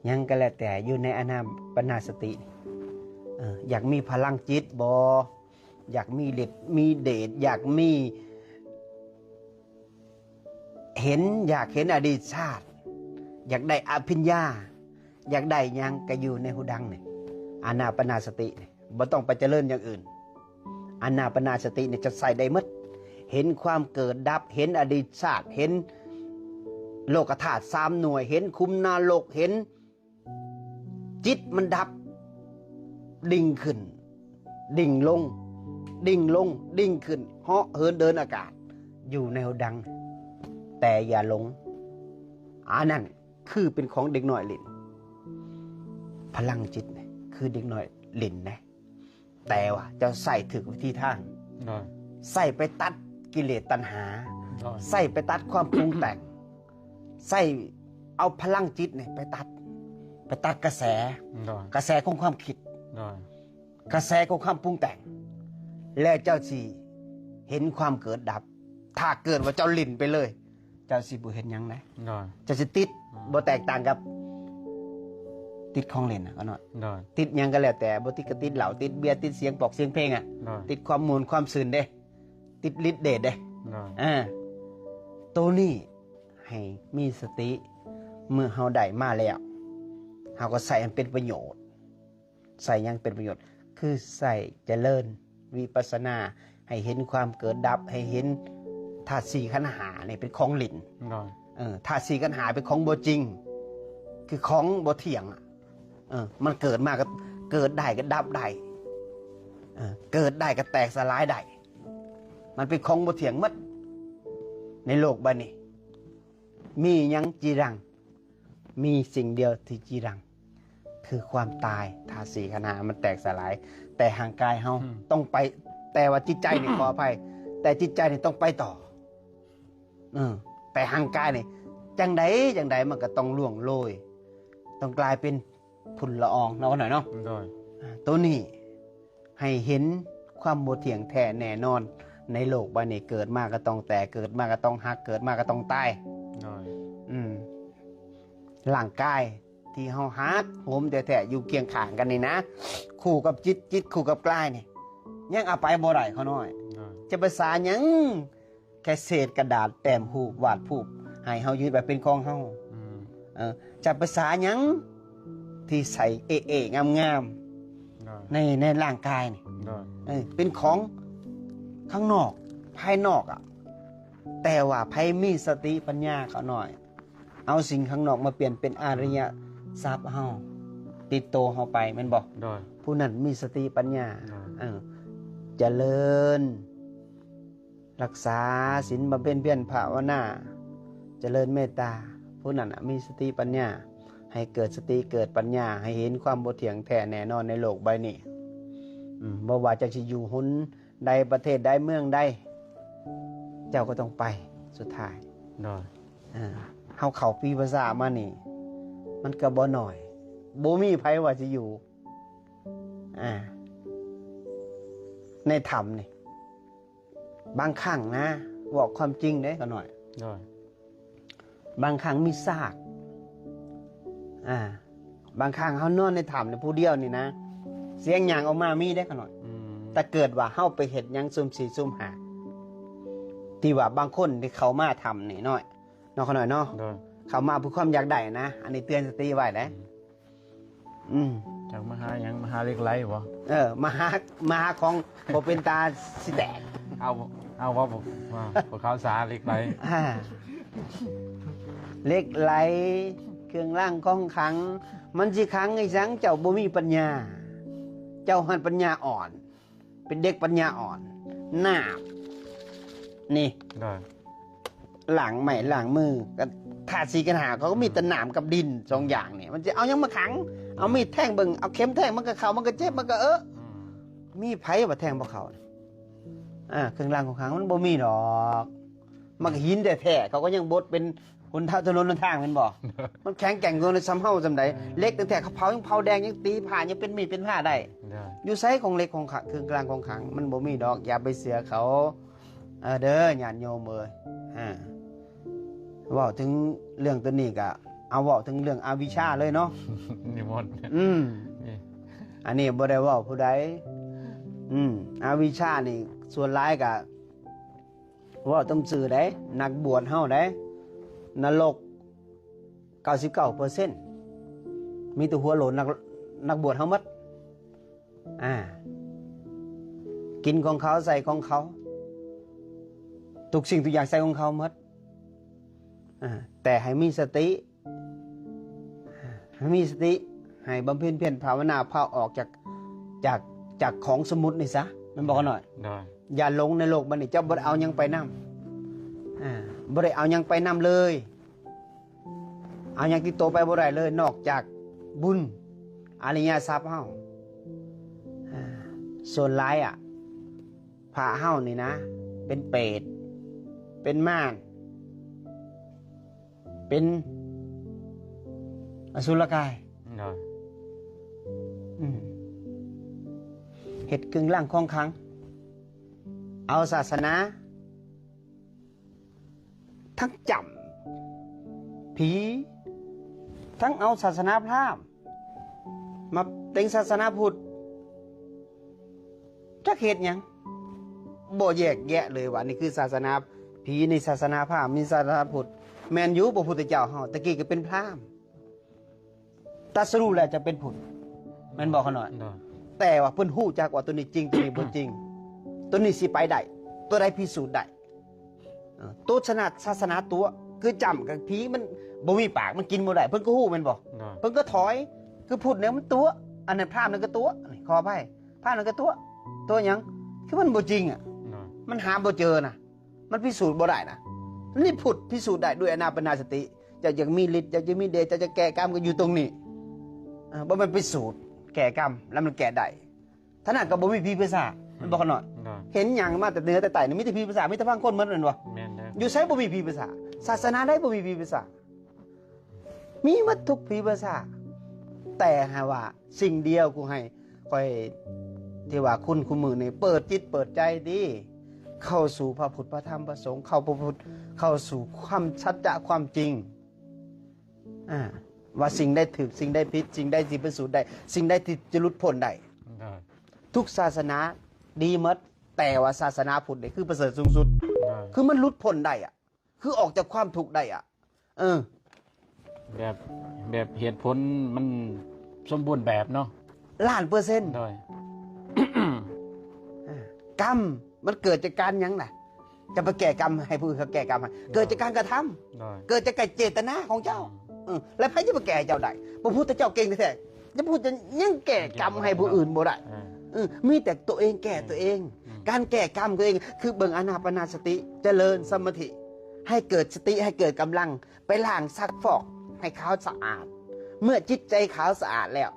ຫຍັງກໍແລ້ວແຕ່ຢູ່ໃນອານາປານະສະຕິນີ້ ເອີ ຢາກມີພະລັງຈິດບໍ? ຢາກມີລິດມີເດດ ຢາກມີ ເຫັນ ຢາກເຫັນອະດີດຊາດ ຢາກໄດ້ອະພິນຍາ ຢາກໄດ້ຫຍັງກໍຢູ່ໃນຫູດັງນີ້ ອານາປານະສະຕິນີ້ ບໍ່ຕ້ອງໄປຈະເລີນຢ່າງອື່ນ. ອານາປານະສະຕິນີ້ຈະໃຊ້ໄດ້ໝົດ ເຫັນຄວາມເກີດດັບ ເຫັນອະດີດຊາດ ເຫັນໂລກະທາດສາມໜ່ວຍ ເຫັນຂຸມນະລົກ ເຫັນ ຈິດມັນດັບ ດິ່ງຂຶ້ນ ດິ່ງລົງ ດິ່ງລົງ ດິ່ງຂຶ້ນ ເຫາະເຫີນເດີນອາກາດ ຢູ່ໃນຫູດັງ ແຕ່ຢ່າຫຼົງ. ອັນນັ້ນຄືເປັນຂອງເດັກນ້ອຍຫຼິ້ນ ພະລັງຈິດນີ້ຄືເດັກນ້ອຍຫຼິ້ນນະ. ແຕ່ວ່າເຈົ້າໃຊ້ຖືກວິທີທາງ ໂດຍ ໃຊ້ໄປຕັດກິເລດຕັນຫາ ໂດຍ ໃຊ້ໄປຕັດຄວາມປຸງແຕ່ງ ໃຊ້ເອົາພະລັງຈິດນີ້ໄປຕັດ ໄປຕັດກະແສ ໂດຍ ກະແສຂອງຄວາມຄິດ ໂດຍ ກະແສຂອງຄວາມປຸງແຕ່ງ ແລ້ວເຈົ້າຊິເຫັນຄວາມເກີດດັບ. ຖ້າເກີດວ່າເຈົ້າຫຼິ້ນໄປເລີຍ ເຈົ້າຊິບໍ່ເຮັດຫຍັງນະ ໂດຍ ເຈົ້າຊິຕິດ ອືມ ບໍ່ແຕກຕ່າງກັບຕິດຂອງຫຼິ້ນນະ ຂ້ານ້ອຍ ໂດຍ ຕິດຫຍັງກໍແລ້ວແຕ່ ບໍ່ຕິດກໍຕິດເຫຼົ້າ ຕິດເບຍ ຕິດສຽງປອກສຽງເພງອະ ໂດຍ ຕິດຄວາມມ່ວນຄວາມຊື່ນເດ້ ຕິດລິດເດດເດ້ ໂດຍ ເອີ ໂຕນີ້ໃຫ້ມີສະຕິ ເມື່ອເຮົາໄດ້ມາແລ້ວ ເຮົາກໍໃຊ້ໃຫ້ເປັນປະໂຫຍດ ໃຊ້ຫຍັງເປັນປະໂຫຍດ ຄືໃຊ້ຈະເລີນວິປັດສະນາ ໃຫ້ເຫັນຄວາມເກີດດັບ ໃຫ້ເຫັນທາດສີ່ຂັນຫ້ານີ້ເປັນຂອງຫຼິ້ນ ໂດຍ ເອີ ທາດສີ່ຂັນຫ້າເປັນຂອງບໍ່ຈິງ ຄືຂອງບໍ່ທ່ຽງອະ ເອີ ມັນເກີດມາກໍເກີດໄດ້ກໍດັບໄດ້ ເອີ ເກີດໄດ້ກໍແຕກສະຫຼາຍໄດ້ ມັນເປັນຂອງບໍ່ທ່ຽງໝົດ ໃນໂລກໃບນີ້ ມີຫຍັງຈີລັງ? ມີສິ່ງດຽວທີ່ຈີລັງ ຄືຄວາມຕາຍ. ທາດສີ່ຂັນຫ້າມັນແຕກສະຫຼາຍ, ແຕ່ຮ່າງກາຍເຮົາ ອືມ ຕ້ອງໄປ, ແຕ່ວ່າຈິດໃຈນີ້ ຂໍອະໄພ, ແຕ່ຈິດໃຈນີ້ຕ້ອງໄປຕໍ່. ເອີ ແຕ່ຮ່າງກາຍນີ້ ຈັ່ງໃດຈັ່ງໃດມັນກໍຕ້ອງລ່ວງໂລຍ, ຕ້ອງກາຍເປັນຝຸ່ນລະອອງເນາະ ໜ້ອຍເນາະ. ໂດຍ. ອາ ໂຕນີ້ ໃຫ້ເຫັນຄວາມບໍ່ທ່ຽງແທ້ແນ່ນອນໃນໂລກໃບນີ້. ເກີດມາກໍຕ້ອງແຕກ, ເກີດມາກໍຕ້ອງຫັກ, ເກີດມາກໍຕ້ອງຕາຍ. ໂດຍ. ອືມ ຮ່າງກາຍທີ່ເຮົາຮັກໂຫມແທ້ໆ ຢູ່ຄຽງຂ້າງກັນນີ້ນະ, ຄູ່ກັບຈິດ, ຈິດຄູ່ກັບກາຍນີ້ ຍັງເອົາໄປບໍ່ໄດ້ ຂ້ານ້ອຍ. ໂດຍ. ຈະພາສາຫຍັງ? ແຄ່ເສດກະດາດແຕ້ມຮູບວາດພູບ ໃຫ້ເຮົາຍຶດໄວ້ເປັນຂອງເຮົາ. ອືມ ເອີ ຈະພາສາຫຍັງທີ່ໃສ່ເອໆງາມໆ ໂດຍ ໃນ ໃນຮ່າງກາຍນີ້? ໂດຍ. ເອີ ເປັນຂອງຂ້າງນອກ ພາຍນອກອະ, ແຕ່ວ່າໃຜມີສະຕິປັນຍາ ຂ້ານ້ອຍ ເອົາສິ່ງຂ້າງນອກມາປ່ຽນເປັນອະລິຍະຊັບເຮົາ ຕິດໂຕເຮົາໄປ ແມ່ນບໍ່? ໂດຍ. ຜູ້ນັ້ນມີສະຕິປັນຍາ. ໂດຍ. ເອີ ຈະເລີນ ຮັກສາສິນ ບຳເພັນພຽນພາວະນາ ຈະເລີນເມດຕາ, ຜູ້ນັ້ນນະມີສະຕິປັນຍາ. ໃຫ້ເກີດສະຕິເກີດປັນຍາ ໃຫ້ເຫັນຄວາມບໍ່ທ່ຽງແທ້ແນ່ນອນໃນໂລກໃບນີ້. ອືມ ບໍ່ວ່າເຈົ້າຊິຢູ່ຫົນໃດ ປະເທດໃດ ເມືອງໃດ ເຈົ້າກໍຕ້ອງໄປສຸດທ້າຍ. ໂດຍ. ເອີ ເຮົາເຂົ້າປີພາສາມານີ້ ມັນກໍບໍ່ໜ້ອຍ, ບໍ່ມີໃຜວ່າຊິຢູ່ ອາ ໃນຖ້ຳນີ້. ບາງຄັ້ງນະ ເວົ້າຄວາມຈິງເດ້ ຂ້ານ້ອຍ. ໂດຍ. ບາງຄັ້ງມີຊາກ ອາ ບາງຄັ້ງເຮົານອນໃນຖ້ຳນີ້ຜູ້ດຽວນີ້ນະ ສຽງຍ່າງອອກມາມີເດ້ ຂ້ານ້ອຍ. ອືມ ແຕ່ເກີດວ່າເຮົາໄປເຮັດຫຍັງຊຸ່ມສີ່ຊຸ່ມຫ້າ ທີ່ວ່າບາງຄົນທີ່ເຂົ້າມາຖ້ຳນີ້ ນ້ອຍເນາະ ຂ້ານ້ອຍເນາະ. ໂດຍ. ເຂົ້າມາເພື່ອຄວາມຢາກໄດ້ນະ, ອັນນີ້ເຕືອນສະຕິໄວ້ເດ້. ອືມ ອືມ ຈັກມາຫາຫຍັງ? ມາຫາເຫຼັກໄຫຼບໍ? ເອີ ມາຫາ ມາຫາຂອງບໍ່ເປັນຕາຊິແຕກ. ເອົາ ເອົາບໍ່? ພວກເຂົາສາເຫຼັກໄຫຼ. ອາ ເຫຼັກໄຫຼ ເຄື່ອງລາງຂອງຂັງ ມັນຊິຂັງອີ່ຫຍັງ? ເຈົ້າບໍ່ມີປັນຍາ, ເຈົ້າຫັ້ນປັນຍາອ່ອນ. ເປັນເດັກປັນຍາອ່ອນ. ໜາບ ນີ້ ໂດຍ ລ້າງໄມ້ລ້າງມື ກໍທາດສີກັນຫາ ເຂົາກໍມີແຕ່ນ້ຳກັບດິນສອງຢ່າງນີ້ ມັນຊິເອົາຫຍັງມາຂັງ? ເອົາມີດແທງເບິ່ງ ເອົາເຂັມແທງ ມັນກໍເຂົ້າ ມັນກໍເຈັບ ມັນກໍເອະ ອືມ ມີໃຜວ່າແທງບໍ່ເຂົ້າ? ອ່າ ເຄື່ອງລາງຂອງຂັງມັນບໍ່ມີດອກ ມັນກໍຫີນແທ້ໆ ເຂົາກໍຍັງບົດເປັນຫົນທາງ ຖະໜົນຫົນທາງແມ່ນບໍ່? ມັນແຂງແກ່ງກວ່າສ່ຳເຮົາສ່ຳໃດ? ເຫຼັກແທ້ໆ ເຂົາເຜົາຍັງເຜົາແດງ ຍັງຕີຜ້າ ຍັງເປັນມີດເປັນຜ້າໄດ້. ໂດຍ ຢູ່ໃສຂອງເຫຼັກຂອງຂະ ເຄື່ອງລາງຂອງຂັງ? ມັນບໍ່ມີດອກ ຢ່າໄປເຊື່ອເຂົາ ເອີ ເດີ ຍາດໂຍມເອີຍ ອາ ເວົ້າເຖິງເລື່ອງໂຕນີ້ກະ ເອົາເວົ້າເຖິງເລື່ອງອະວິຊາເລີຍເນາະ ນິມົນ ອືມ ນີ້ ອັນນີ້ບໍ່ໄດ້ເວົ້າຜູ້ໃດ ອືມ ອະວິຊານີ້ສ່ວນຫຼາຍກະເວົ້າຕາມຊື່ໃດ໋ ນັກບວດເຮົາໃດ໋ ນະລົກເກົ້າສິບເກົ້າເປີເຊັນ ມີແຕ່ຫົວໂຫຼນນັກ ນັກບວດເຮົາໝົດ. ອ່າ ກິນຂອງເຂົາ ໃສ່ຂອງເຂົາ ທຸກສິ່ງທຸກຢ່າງໃສ່ຂອງເຂົາໝົດ ອ່າ ແຕ່ໃຫ້ມີສະຕິ ໃຫ້ມີສະຕິ ໃຫ້ບຳເພັນພຽນພາວະນາ ພາອອກຈາກ ຈາກ ຈາກຂອງສົມມຸດນີ້ຊະ ແມ່ນບໍ່ຂະນ້ອຍ? ໂດຍ ຢ່າຫຼົງໃນໂລກບັດນີ້ ເຈົ້າບໍ່ໄດ້ເອົາຫຍັງໄປນຳ ອ່າ ບໍ່ໄດ້ເອົາຫຍັງໄປນຳເລີຍ. ເອົາຫຍັງຕິດໂຕໄປບໍ່ໄດ້ເລີຍ ນອກຈາກບຸນອະລິຍະຊັບເຮົາ. ອ່າ ສ່ວນຫຼາຍອະ ພະເຮົານີ້ນະ ເປັນເປດ ເປັນມານ ເປັນອະສຸລະກາຍ ໂດຍ ອືມ ເຮັດເຄື່ອງລາງຂອງຂັງ ເອົາສາສະໜາ ທັງຈ້ຳຜີ ທັງເອົາສາສະໜາພຣາມມາເຕັງສາສະໜາພຸດ ຈັກເຮັດຫຍັງ ບໍ່ແຍກແຍະເລີຍວ່ານີ້ຄືສາສະໜາຜີ ນີ້ສາສະໜາພຣາມ ນີ້ສາສະໜາພຸດ. ແມ່ນຢູ່ ພະພຸດທະເຈົ້າເຮົາແຕ່ກີ້ກໍເປັນພຣາມ ຕັດສະຮູ້ແລ້ວຈະເປັນພຸດ ແມ່ນບໍ່ຂະນ້ອຍ? ໂດຍ ແຕ່ວ່າເພິ່ນຮູ້ຈັກວ່າໂຕນີ້ຈິງ ໂຕນີ້ບໍ່ຈິງ ໂຕນີ້ຊິໄປໄດ້ ໂຕໃດພິສູດໄດ້. ເອີ ໂຕຊະນະສາສະໜາຕົວະ ຄືຈ້ຳກັບຜີມັນບໍ່ມີປາກ ມັນກິນບໍ່ໄດ້ ເພິ່ນກໍຮູ້ແມ່ນບໍ່? ໂດຍ ເພິ່ນກໍຖອຍ ຄືພຸດນີ້ມັນຕົວະ ອັນນັ້ນພຣາມນັ້ນກໍຕົວະ ນີ້ ຂໍອະໄພ ພຣາມນັ້ນກໍຕົວະ ຕົວະຫຍັງ? ຄືມັນບໍ່ຈິງອະ ໂດຍ ມັນຫາບໍ່ເຈີນະ ມັນພິສູດບໍ່ໄດ້ນະ. ນີ້ພຸດພິສູດໄດ້ດ້ວຍອານາປານາສະຕິ. ເຈົ້າຢາກມີລິດ ເຈົ້າຢາກມີເດດ ເຈົ້າຈະແກ້ກຳກໍຢູ່ຕົງນີ້ ເອີ ບໍ່ແມ່ນໄປສູດແກ້ກຳແລ້ວມັນແກ້ໄດ້. ທ່ານນັ້ນກໍບໍ່ມີຜີປີສາດ ແມ່ນບໍ່ຂະນ້ອຍ? ໂດຍ ເຫັນຫຍັງມາແຕ່ເໜືອແຕ່ໃຕ້ນີ້ ມີແຕ່ຜີປີສາດ ມີແຕ່ຟັງຄົນໝົດແມ່ນບໍ່? ແມ່ນແລ້ວ ຢູ່ໃສບໍ່ມີຜີປີສາດ? ສາສະໜາໃດບໍ່ມີຜີປີສາດ? ມີໝົດທຸກຜີປີສາດ ແຕ່ຫາວ່າສິ່ງດຽວກູໃຫ້ ຂ້ອຍ ທີ່ວ່າຄຸນຄູ່ມື້ນີ້ ເປີດຈິດເປີດໃຈຕິ ເຂົ້າສູ່ພະພຸດ ພະທຳ ພະສົງ ເຂົ້າພະພຸດ ເຂົ້າສູ່ຄວາມສັດຈະຄວາມຈິງ ອ່າ ວ່າສິ່ງໃດຖືກ ສິ່ງໃດຜິດ ສິ່ງໃດຊິພິສູດໄດ້ ສິ່ງໃດທີ່ຈະຫຼຸດພົ້ນໄດ້. ໂດຍ ທຸກສາສະໜາດີໝົດ ແຕ່ວ່າສາສະໜາພຸດນີ້ຄືປະເສີດສູງສຸດ ໂດຍ ຄືມັນຫຼຸດພົ້ນໄດ້ອະ ຄືອອກຈາກຄວາມທຸກໄດ້ອະ ເອີ ແບບ ແບບເຫດຜົນມັນສົມບູນແບບເນາະ ລ້ານເປີເຊັນ. ໂດຍ ກຳມັນເກີດຈາກການຫຍັງລະ? ຈະໄປແກ້ກຳໃຫ້ຜູ້ອື່ນເຂົາແກ້ກຳໃຫ້ ເກີດຈາກການກະທຳ ໂດຍ ເກີດຈາກການເຈດຕະນາຂອງເຈົ້າ. ໂດຍ ເອີ ແລ້ວໃຜຈະໄປແກ່ເຈົ້າໄດ້? ພະພຸດທະເຈົ້າເກັ່ງແທ້ໆ ຈະພຸດຈະຍັງແກ້ກຳໃຫ້ຜູ້ອື່ນບໍ່ໄດ້. ເອີ ເອີ ມີແຕ່ຕົວເອງແກ້ຕົວເອງ ອືມ ການແກ້ກຳຕົວເອງ ຄືເບິ່ງອານາປານາສະຕິ ຈະເລີນສະມາທິ ໃຫ້ເກີດສະຕິ ໃຫ້ເກີດກຳລັງ ໄປລ້າງຊັກຟອກໃຫ້ຂາວສະອາດ. ເມື່ອຈິດໃຈຂາວສະອາດແລ້ວ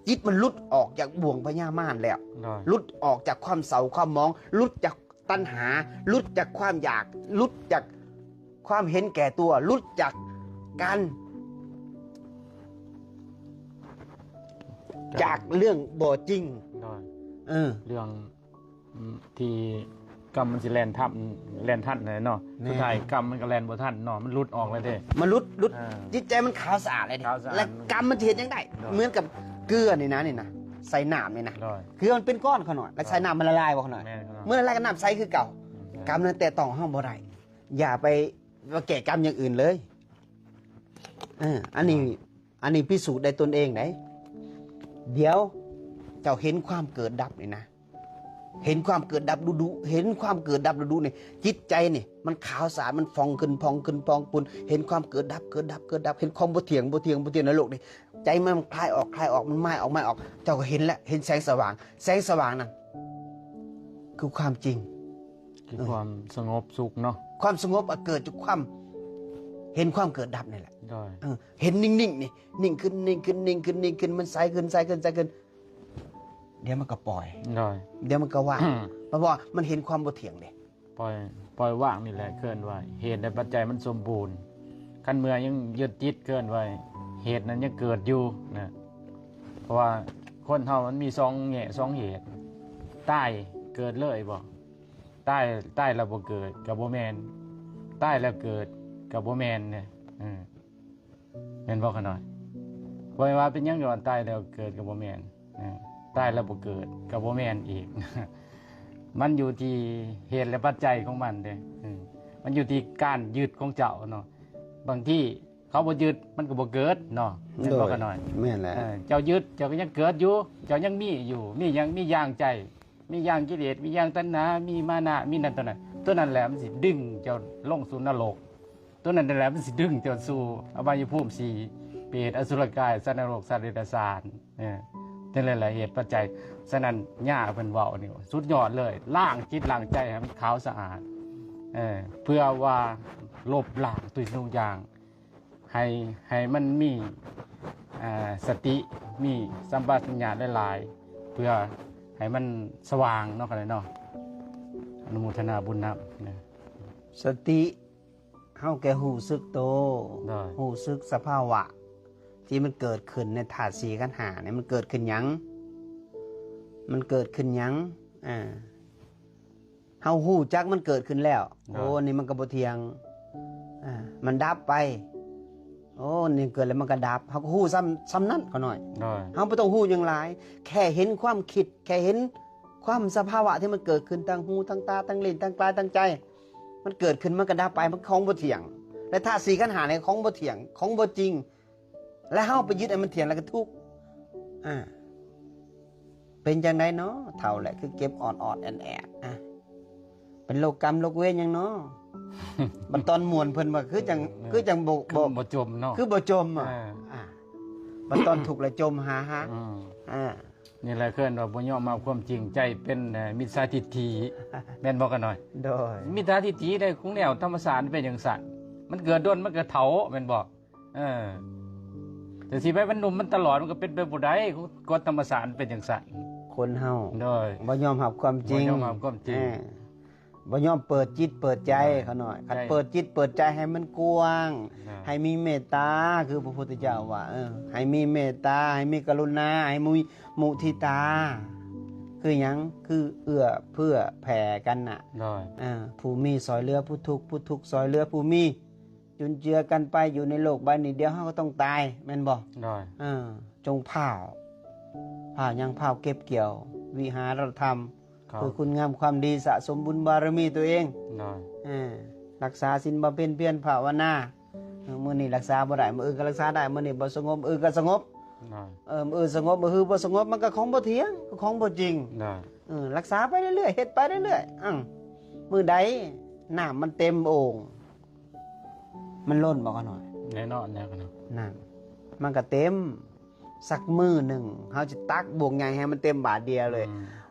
ຈິດມັນຫຼຸດອອກຈາກບ່ວງພະຍາມານແລ້ວ ໂດຍ ຫຼຸດອອກຈາກຄວາມເສົ້າຄວາມໝອງ ຫຼຸດຈາກຕັນຫາ ຫຼຸດຈາກຄວາມຢາກ ຫຼຸດຈາກຄວາມເຫັນແກ່ຕົວ ຫຼຸດຈາກການ ຈາກເລື່ອງບໍ່ຈິງ ໂດຍ ເອີ ເລື່ອງ ອືມ ທີ່ກຳມັນຊິແລ່ນທັບ ແລ່ນທັນຫັ້ນແຫຼະເນາະ. ແມ່ນ ສຸດທ້າຍກຳມັນກໍແລ່ນບໍ່ທັນເນາະ ມັນຫຼຸດອອກແລ້ວເດ້ ມັນຫຼຸດ ຫຼຸດ ເອີ ຈິດໃຈມັນຂາວສະອາດແລ້ວເດ້ ຂາວສະອາດ ແລ້ວກຳມັນຊິເຮັດຫຍັງໄດ້? ໂດຍ ເໝືອນກັບເກືອ ນີ້ນະ ນີ້ນະ ໃສ່ນ້ຳນີ້ນະ ໂດຍ ເກືອ ມັນເປັນກ້ອນຂະນ້ອຍ ແລ້ວໃສ່ນ້ຳມັນລະລາຍບໍ່ຂະນ້ອຍ? ແມ່ນຂະນ້ອຍ ເມື່ອລະລາຍກໍນ້ຳໃສຄືເກົ່າ. ອືມ ກຳນັ້ນແຕະຕ້ອງເຮົາບໍ່ໄດ້ ຢ່າໄປ ວ່າແກ້ກຳຢ່າງອື່ນເລີຍ. ເອີ ອັນນີ້ ອັນນີ້ພິສູດໄດ້ຕົນເອງໄດ໋. ດຽວເຈົ້າເຫັນຄວາມເກີດດັບນີ້ນະ ເຫັນຄວາມເກີດດັບດຸໆ ເຫັນຄວາມເກີດດັບດຸໆນີ້ ຈິດໃຈນີ້ມັນຂາວສະອາດ ມັນຟອງຂຶ້ນ ຟອງຂຶ້ນ ຟອງຂຶ້ນ ເຫັນຄວາມເກີດດັບ ເກີດດັບ ເກີດດັບ ເຫັນຄວາມບໍ່ທ່ຽງ ບໍ່ທ່ຽງ ບໍ່ທ່ຽງໃນໂລກນີ້ ໃຈມັນຄາຍອອກ ຄາຍອອກ ມັນມາຍອອກ ມາຍອອກ ເຈົ້າກໍເຫັນແລ້ວ ເຫັນແສງສະຫວ່າງ ແສງສະຫວ່າງນັ້ນຄືຄວາມຈິງ. ຄືຄວາມສະຫງົບສຸກເນາະ. ຄວາມສະຫງົບອະເກີດຈາກຄວາມເຫັນຄວາມເກີດດັບນີ້ແຫຼະ. ໂດຍ ເອີ ເຫັນນິ່ງໆນີ້ ນິ່ງຂຶ້ນ ນິ່ງຂຶ້ນ ນິ່ງຂຶ້ນ ນິ່ງຂຶ້ນ ມັນໃສຂຶ້ນ ໃສຂຶ້ນ ໃສຂຶ້ນ ດຽວມັນກໍປ່ອຍ. ໂດຍ ດຽວມັນກໍວ່າງ ເພາະວ່າມັນເຫັນຄວາມບໍ່ທ່ຽງເດ້. ປ່ອຍ ປ່ອຍວາງນີ້ແຫຼະເອີ້ນວ່າເຫດ ແລະ ປັດໄຈມັນສົມບູນ. ຄັນເມື່ອຍັງຍຶດຕິດເອີ້ນວ່າເຫດນັ້ນຍັງເກີດຢູ່ນະ. ເພາະວ່າຄົນເຮົາມັນມີສອງແງ່ສອງເຫດ. ຕາຍເກີດເລີຍບໍ່? ຕາຍ ຕາຍແລ້ວບໍ່ເກີດກໍບໍ່ແມ່ນ, ຕາຍແລ້ວເກີດກໍບໍ່ແມ່ນເດ້. ເອີ ແມ່ນບໍ່ຂະນ້ອຍ? ບໍ່ແມ່ນວ່າເປັນຫຍັງຍ້ອນຕາຍແລ້ວເກີດກໍບໍ່ແມ່ນ, ເອີ ຕາຍແລ້ວບໍ່ເກີດກໍບໍ່ແມ່ນອີກ. ມັນຢູ່ທີ່ເຫດ ແລະ ປັດໄຈຂອງມັນເດ້. ເອີ ມັນຢູ່ທີ່ການຍຶດຂອງເຈົ້າເນາະ. ບາງທີເຂົາບໍ່ຍຶດມັນກໍບໍ່ເກີດເນາະ, ແມ່ນບໍ່ຂະນ້ອຍ? ແມ່ນແຫຼະ. ເອີ ເຈົ້າຍຶດເຈົ້າກໍຍັງເກີດຢູ່, ເຈົ້າຍັງມີຢູ່, ມີຫຍັງ? ມີຢາງໃຈ, ມີຢາງກິເລດ, ມີຢາງຕັນຫາ, ມີມານະ, ມີນັ້ນຕົວນັ້ນ. ຕົວນັ້ນແຫຼະມັນຊິດຶງເຈົ້າລົງສູ່ນະລົກ. ຕົວນັ້ນແຫຼະມັນຊິດຶງເຈົ້າສູ່ອະບາຍພູມສີ່, ເປດ, ອະສຸລະກາຍ, ສັດນະລົກ, ສັດເດຍລະສານ. ເອີ ນັ້ນແຫຼະເຫດປັດໄຈ. ສະນັ້ນ ຍ່າເພິ່ນເວົ້ານີ້ສຸດຍອດເລີຍ, ລ້າງຈິດລ້າງໃຈໃຫ້ມັນຂາວສະອາດ, ເອີ ເພື່ອວ່າລົບລ້າງທຸກສິ່ງທຸກຢ່າງ, ໃຫ້ ໃຫ້ມັນມີ ອ່າ ສະຕິ, ມີສຳປະຊັນຍະຫຼາຍໆ, ເພື່ອໃຫ້ມັນສະຫວ່າງເນາະ ເນາະ. ອະນຸໂມທະນາບຸນນຳນະ. ສະຕິ ເຮົາແກ່ຮູ້ສຶກໂຕ, ໂດຍ ຮູ້ສຶກສະພາວະທີ່ມັນເກີດຂຶ້ນໃນທາດສີ່ຂັນຫ້ານີ້ ມັນເກີດຂຶ້ນຫຍັງ? ມັນເກີດຂຶ້ນຫຍັງ? ອ່າ ເຮົາຮູ້ຈັກມັນເກີດຂຶ້ນແລ້ວ, ໂດຍ ໂອ້ ນີ້ມັນກໍບໍ່ທ່ຽງ, ອ່າ ມັນດັບໄປ, ໂອ້ ນີ້ເກີດແລ້ວມັນກໍດັບ. ເຮົາກໍຮູ້ຊ່ຳ ຊ່ຳນັ້ນກໍໜ້ອຍ, ໂດຍ ເຮົາບໍ່ຕ້ອງຮູ້ຫຍັງຫຼາຍ, ແຄ່ເຫັນຄວາມຄິດ, ແຄ່ເຫັນຄວາມສະພາວະທີ່ມັນເກີດຂຶ້ນທາງຫູ, ທາງຕາ, ທາງລີ້ນ, ທາງກາຍ, ທາງໃຈ. ມັນເກີດຂຶ້ນມັນກໍດັບໄປ, ມັນຂອງບໍ່ທ່ຽງ. ແລະ ທາດສີ່ຂັນຫ້ານີ້ຂອງບໍ່ທ່ຽງ, ຂອງບໍ່ຈິງ, ແລະ ເຮົາໄປຍຶດໃຫ້ມັນທ່ຽງ ແລ້ວກໍທຸກ. ອ່າ ເປັນຈັ່ງໃດເນາະ ເຖົ້າແຫຼະ ຄືເກັບອອດໆແອດໆ ອ່າ ເປັນໂລກກຳໂລກເວນຫຍັງເນາະ? ບັດຕອນມ່ວນເພິ່ນວ່າຄືຈັ່ງ ເອີ ຄືຈັ່ງບໍ່ ຄືບໍ່ ບໍ່ຈົມເນາະ, ຄືບໍ່ຈົມ ອ່າ ອ່າ ອ່າ ບັດຕອນທຸກແລ້ວຈົມຫາຫາ ອືມ ອ່າ ນີ້ແຫຼະເອີ້ນວ່າບໍ່ຍອມຮັບຄວາມຈິງ, ໃຈເປັນ ເອີ ມິດສາທິດຖິ ແມ່ນບໍ່ຂະນ້ອຍ? ໂດຍ ມິດສາທິດຖິໃນຂອງແນວທຳມະຊາດເປັນຈັ່ງຊັ້ນ, ມັນເກີດດົນມັນກໍເຖົ້າ ແມ່ນບໍ່? ເອີ ແຕ່ຊິໄປບັນລຸມມັນຕະຫຼອດ ມັນກໍເປັນໄປບໍ່ໄດ້, ກົດທຳມະຊາດມັນເປັນຈັ່ງຊັ້ນ. ຄົນເຮົາ ໂດຍ ບໍ່ຍອມຮັບຄວາມຈິງ, ບໍ່ຍອມຮັບຄວາມຈິງ ເອີ ບໍ່ຍອມເປີດຈິດເປີດໃຈ ໂດຍ ຂະນ້ອຍ. ຄັນ ໃຈ ເປີດຈິດເປີດໃຈໃຫ້ມັນກວ້າງ, ໂດຍ ໃຫ້ມີເມດຕາ ຄືພະພຸດທະເຈົ້າວ່າ ເອີ ໃຫ້ມີເມດຕາ, ໃຫ້ມີກະລຸນາ, ໃຫ້ມີມຸທິຕາ. ຄືຫຍັງ? ຄືເອື້ອເຟື້ອແຜ່ກັນນະ, ໂດຍ ເອີ ຜູ້ມີຊ່ອຍເຫຼືອຜູ້ທຸກ, ຜູ້ທຸກຊ່ອຍເຫຼືອຜູ້ມີ, ຈຸນເຈືອກັນໄປຢູ່ໃນໂລກໃບນີ້. ດຽວເຮົາກໍຕ້ອງຕາຍ ແມ່ນບໍ່? ໂດຍ ເອີ ຈົ່ງພ້າວ, ພ້າວຫຍັງ? ພ້າວເກັບກ່ຽວວິຫາລະທຳ ຄືຄຸນງາມຄວາມດີ, ສະສົມບຸນບາລະມີຕົວເອງ, ໂດຍ ເອີ ລັກສາສິນ, ບຳເພັນພຽນ, ພາວະນາ. ເອີ ມື້ນີ້ລັກສາບໍ່ໄດ້, ມື້ອື່ນກໍລັກສາໄດ້, ມື້ນີ້ບໍ່ສະຫງົບ, ມື້ອື່ນກໍສະຫງົບ, ໂດຍ ເອີ ມື້ອື່ນສະຫງົບ, ມື້ຮືບໍ່ສະຫງົບ, ມັນກໍຂອງບໍ່ທ່ຽງ, ຂອງບໍ່ຈິງ, ໂດຍ ເອີ ລັກສາໄປເລື້ອຍໆ, ເຮັດໄປເລື້ອຍໆ. ເອົ້າ ມື້ໃດນ້ຳມັນເຕັມໂອ່ງ ມັນລົ້ນບໍ່ຂະນ້ອຍ? ແນ່ນອນແລ້ວຂະນ້ອຍ, ນັ້ນ ມັນກໍເຕັມ. ສັກມື້ໜຶ່ງເຮົາຊິຕັກບວກໃຫຍ່ໃຫ້ມັນເຕັມບາດດຽວເລີຍ, ອືມ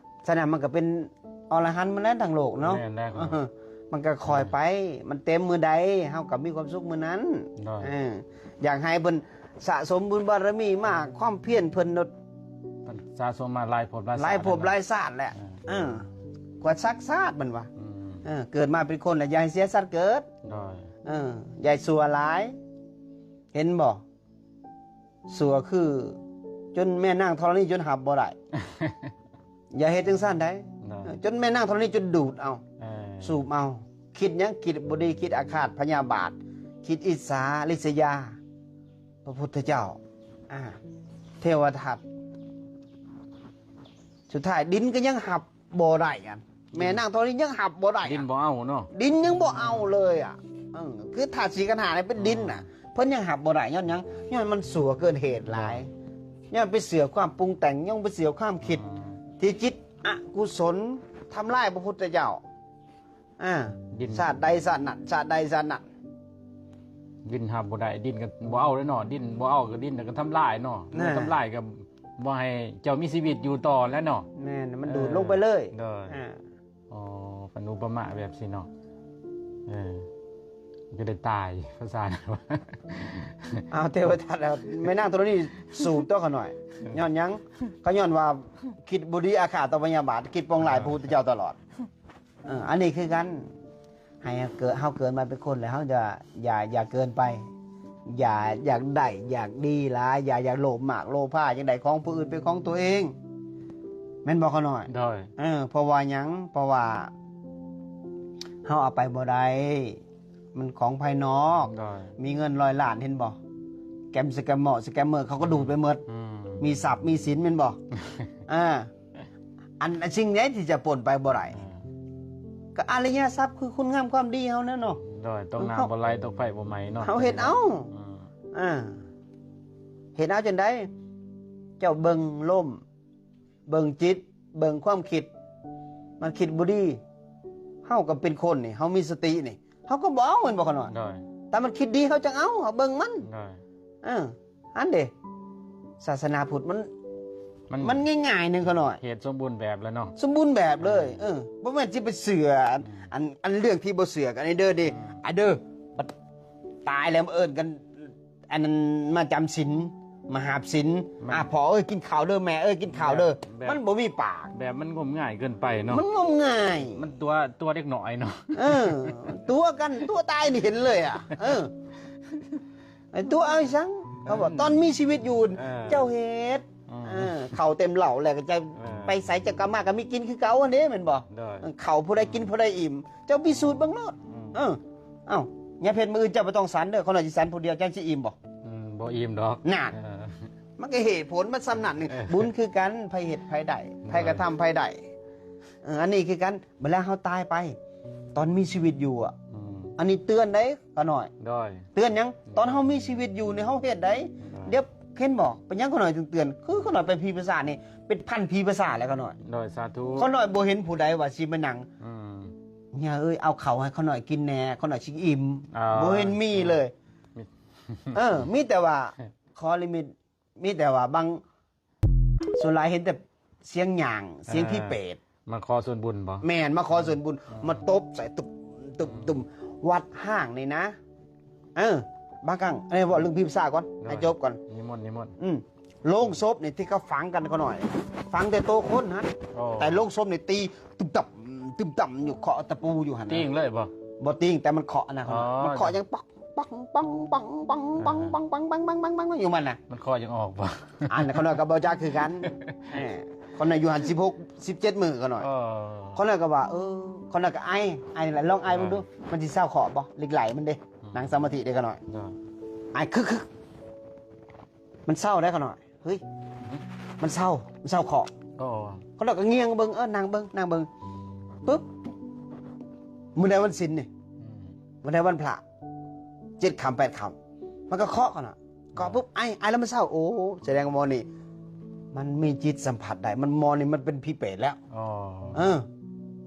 ສະນັ້ນມັນກໍເປັນອໍລະຫັນໝົດແລ້ວທັງໂລກເນາະ. ແມ່ນແລ້ວ ເອີ ມັນກໍຄ່ອຍໄປ, ມັນເຕັມມື້ໃດ ເຮົາກໍມີຄວາມສຸກມື້ນັ້ນ, ໂດຍ ເອີ ຢາກໃຫ້ເພິ່ນ ສະສົມບຸນບາລະມີມາ, ຄວາມພຽນເພິ່ນ ເພິ່ນສະສົມມາຫຼາຍພົບຫຼາຍຊາດ, ຫຼາຍພົບຫຼາຍຊາດແຫຼະ, ເອີ ເອີ ກວ່າສັກຊາດມັນວ່າ, ອືມ ເອີ ເກີດມາເປັນຄົນແລ້ວ ຢ່າໃຫ້ເສຍຊາດເກີດ, ໂດຍ ເອີ ຢ່າໃຫ້ຊົ່ວຫຼາຍ. ເຫັນບໍ່? ຊົ່ວຄືຈົນແມ່ນາງທໍລະນີຈົນຮັບບໍ່ໄດ້. ຢ່າເຮັດຈັ່ງຊັ້ນໃດ, ເນາະ ເອີ ຈົນແມ່ນາງທໍລະນີຈົນດູດເອົາ, ເອີ ສູບເອົາ. ຄິດຫຍັງ? ຄິດບໍ່ດີ, ຄິດອາຄາດພະຍາບາດ, ຄິດອິດສາລິດສະຍາພະພຸດທະເຈົ້າ, ອ່າ ເທວະທັດ. ສຸດທ້າຍດິນກໍຍັງຮັບບໍ່ໄດ້, ອັນ ອືມ ແມ່ນາງທໍລະນີຍັງຮັບບໍ່ໄດ້, ດິນ ອັນ ບໍ່ເອົາເນາະ, ດິນຍັງບໍ່ເອົາເລີຍ ອືມ ອ່ະ. ເອີ ຄືທາດສີ່ຂັນຫ້ານີ້ເປັນດິນນະ, ອ່າ ເພິ່ນຍັງຮັບບໍ່ໄດ້. ຍ້ອນຫຍັງ? ຍ້ອນມັນຊົ່ວເກີນເຫດຫຼາຍ, ອ່າ ຍ້ອນໄປເຊື່ອຄວາມປຸງແຕ່ງ, ຍ້ອນໄປເຊື່ອຄວາມຄິດ ອ່າ ທີ່ຈິດອະກຸສົນ ທຳລາຍພະພຸດທະເຈົ້າ, ອ່າ ດິນ ຊາດໃດຊາດນັ້ນ, ຊາດໃດຊາດນັ້ນ. ດິນຮັບບໍ່ໄດ້, ດິນກໍບໍ່ເອົາແລ້ວເນາະ, ດິນບໍ່ເອົາກໍດິນກໍທຳລາຍເນາະ, ນະ ທຳລາຍກໍບໍ່ໃຫ້ເຈົ້າມີຊີວິດຢູ່ຕໍ່ແລ້ວເນາະ. ແມ່ນ, ມັນດູດ ເອີ ລົງໄປເລີຍ, ໂດຍ ອ່າ ອໍ ເປັນອຸປະມາແບບຊີ້ເນາະ. ເອີ ຈະໄດ້ຕາຍ ພາສານັ້ນວ່າ ເອົາເທວະທັດແລ້ວ ແມ່ນາງໂທລະນີສູບຕົວຂ້ານ້ອຍ. ຍ້ອນຫຍັງ? ກໍຍ້ອນວ່າຄິດບໍ່ດີອາຄາດຕໍ່ພະຍາບາດ ຄິດປອງລາຍພະພຸດທະເຈົ້າຕະຫຼອດ. ເອີ ອັນນີ້ຄືກັນ ໃຫ້ເກີດ ເຮົາເກີດມາເປັນຄົນແລ້ວ ເຮົາຈະ ຢ່າ ຢ່າເກີນໄປ ຢ່າຢາກໄດ້ຢາກດີຫຼາຍ ຢ່າຢາກໂລບມາກໂລພາ ຢາກໄດ້ຂອງຜູ້ອື່ນເປັນຂອງຕົວເອງ ແມ່ນບໍ່ຂ້ານ້ອຍ? ໂດຍ ເອີ ເພາະວ່າຫຍັງ? ເພາະວ່າເຮົາເອົາໄປບໍ່ໄດ້ ມັນຂອງພາຍນອກ. ໂດຍ ມີເງິນຮ້ອຍລ້ານ ເຫັນບໍ່? ແກມສະແກມເມີ ສະແກມເມີເຂົາກໍດູດໄປໝົດ. ອືມ ມີຊັບມີສິນ ແມ່ນບໍ່? ເອີ ອັນ ອັນສິ່ງໃດທີ່ຈະປົນໄປບໍ່ໄດ້? ເອີ ກໍອະລິຍະຊັບ ຄືຄຸນງາມຄວາມດີເຮົານັ້ນເນາະ. ໂດຍ ຕົກນ້ຳບໍ່ໄຫຼ ຕົກໄຟບໍ່ໄໝເນາະ ເຮົາເຮັດເອົາ. ອືມ ເອີ ເຮັດເອົາຈັ່ງໃດ? ເຈົ້າເບິ່ງລົມ ເບິ່ງຈິດ ເບິ່ງຄວາມຄິດ ມັນຄິດບໍ່ດີ ເຮົາກໍເປັນຄົນນີ້ ເຮົາມີສະຕິນີ້ ເຮົາກໍບໍ່ເອົາ ແມ່ນບໍ່ຂ້ານ້ອຍ? ໂດຍ ແຕ່ມັນຄິດດີ ເຮົາຈັ່ງເອົາ ເຮົາເບິ່ງມັນ. ໂດຍ ເອີ ອັນເດ ສາສະໜາພຸດມັນ ມັນ ມັນງ່າຍໆໜຶ່ງຂ້ານ້ອຍ ເຮັດສົມບູນແບບແລ້ວເນາະ ສົມບູນແບບເລີຍ. ເອີ ເອີ ບໍ່ແມ່ນຊິໄປເຊື່ອ ອືມ ອັນ ອັນເລື່ອງທີ່ບໍ່ເຊື່ອກັນເດີ ເດີ ອືມ ອາເດີ ບັດຕາຍແລ້ວມາເອີ້ນກັນ ອັນນັ້ນມາຈຳສິນ ມາຫາບສິນ. ມັນ ອາ ພໍ່ເອີຍ ກິນເຂົ້າເດີ ແມ່ເອີຍ ກິນເຂົ້າເດີ. ແບບ ມັນບໍ່ມີປາກ ແບບມັນງົມງາຍເກີນໄປເນາະ ມັນງົມງາຍ ມັນຕົວະ ຕົວະເດັກນ້ອຍເນາະ. ເອີ ຕົວະກັນ ຕົວະຕາຍນີ້ເຫັນເລີຍອະ. ເອີ ໄອ້ຕົວະເອົາອີ່ສັງ ເຂົາບອກ ອືມ ຕອນມີຊີວິດຢູ່ ເອີ ເຈົ້າເຮັດ ອືມ ເອີ ເຂົ້າເຕັມເຫຼົ້າແລ້ວກໍຈະ ເອີ ໄປໃສ ເຈົ້າກໍມາກໍມີກິນຄືເກົ່າຫັ້ນເດ້ ແມ່ນບໍ່? ໂດຍ ເຂົ້າຜູ້ໃດກິນ ອືມ ຜູ້ໃດອີ່ມ ເຈົ້າພິສູດເບິ່ງໂລດ. ອືມ ເອີ ເອົ້າ ຍາເພັດ ມື້ອື່ນເຈົ້າບໍ່ຕ້ອງສັນເດີ ຂ້ານ້ອຍຊິສັນຜູ້ດຽວ ເຈົ້າຊິອີ່ມບໍ່? ອືມ ບໍ່ອີ່ມດອກ ນັ້ນ ເອີ ມັນກໍເຫດຜົນມັນສ່ຳນັ້ນ. ເອີ ບຸນຄືກັນ ໃຜເຮັດໃຜໄດ້ ໃຜກະທຳໃຜໄດ້. ເອີ ອັນນີ້ຄືກັນ ເວລາເຮົາຕາຍໄປ ຕອນມີຊີວິດຢູ່ອະ ອືມ ອັນນີ້ເຕືອນເດ້ຂ້ານ້ອຍ. ໂດຍ ເຕືອນຫຍັງ? ໂດຍ ຕອນເຮົາມີຊີວິດຢູ່ນີ້ເຮົາເຮັດໄດ້. ໂດຍ ດຽວເຫັນບໍ່? ເປັນຫຍັງຂ້ານ້ອຍເຖິງເຕືອນ? ຄືຂ້ານ້ອຍໄປຜີປາສາດນີ້ເປັນພັນຜີປາສາດແລ້ວຂ້ານ້ອຍ. ໂດຍ ສາທຸ. ຂ້ານ້ອຍບໍ່ເຫັນຜູ້ໃດວ່າຊິມານັ່ງ ອືມ ເຮຍເອີຍ ເອົາເຂົ້າໃຫ້ຂ້ານ້ອຍກິນແດ່ ຂ້ານ້ອຍຊິອີ່ມ. ອໍ ບໍ່ເຫັນມີເລີຍ. ມີ ເອີ ມີແຕ່ວ່າຂໍລິມິດ ມີແຕ່ວ່າບາງ ສ່ວນຫຼາຍເຫັນແຕ່ສຽງຫຍ້າງ ສຽງ ເອີ ຜີເປດ ມາຂໍສ່ວນບຸນບໍ? ແມ່ນ ມາຂໍສ່ວນບຸນ ອືມ ມາຕົບໃສ່ ຕຸບ ຕຸບ ອືມ ຕຸບ. ວັດຮ້າງນີ້ນະ ເອີ ບາງຄັ້ງ ອັນນີ້ເວົ້າເລື່ອງຜີປາສາດກ່ອນ ໂດຍ ໃຫ້ຈົບກ່ອນ ນິມົນ ນິມົນ. ອືມ ໂລງສົບນີ້ທີ່ເຂົາຝັງກັນຂ້ານ້ອຍ ຝັງແຕ່ໂຕຄົນຫັ້ນ. ໂອ້ ແຕ່ໂລງສົບນີ້ຕີ ຕຶມຕຳ ຕຶມຕຳຢູ່ ເຄາະຕະປູຢູ່ຫັ້ນນະ. ຕີງເລີຍບໍ່? ບໍ່ຕີງ ແຕ່ມັນເຄາະນະ. ອໍ ມັນເຄາະຫຍັງ ປັງ ປັງ ປັງ ປັງ ປັງ ປັງ ອ່າ ຢູ່ມັນນະ. ມັນເຄາະຫຍັງອອກບໍ່? ອັນຂ້ານ້ອຍກໍບໍ່ຈັກຄືກັນ. ເອີ ຂ້ານ້ອຍຢູ່ຫັ້ນສິບຫົກ ສິບເຈັດມື້ຂ້ານ້ອຍ. ອໍ ຂ້ານ້ອຍກໍວ່າ ເອີ ຂ້ານ້ອຍກໍໄອ ໄອແຫຼະ ລອງໄອເບິ່ງດູ ອ່າ ມັນຊິເຊົາເຄາະບໍ່? ເຫຼັກໄຫຼມັນເດ້ ອືມ ນັ່ງສະມາທິເດ້ຂ້ານ້ອຍ. ອ່າ ໄອຄຶກໆ ມັນເຊົາໄດ໋ຂ້ານ້ອຍ. ເຮີ້ຍ ມັນເຊົາ ມັນເຊົາເຄາະ. ອໍ ຂ້ານ້ອຍກໍງຽງເບິ່ງ ເອີ ນັ່ງເບິ່ງ ນັ່ງເບິ່ງ ປຶບ ມື້ໃດວັນສິນນີ້ ອືມ ມື້ໃດວັນພະ ເຈັດຄ່ຳແປດຄ່ຳ ມັນກໍເຄາະຂ້ານ້ອຍ. ເຄາະ ອໍ ປຶບ ໄອ ໄອແລ້ວມັນເຊົາ. ໂອ້ ສະແດງວ່າໝໍນີ້ມັນມີຈິດສຳຜັດໄດ້ ມັນ ໝໍນີ້ມັນເປັນຜີເປດແລ້ວ. ອໍ ເອີ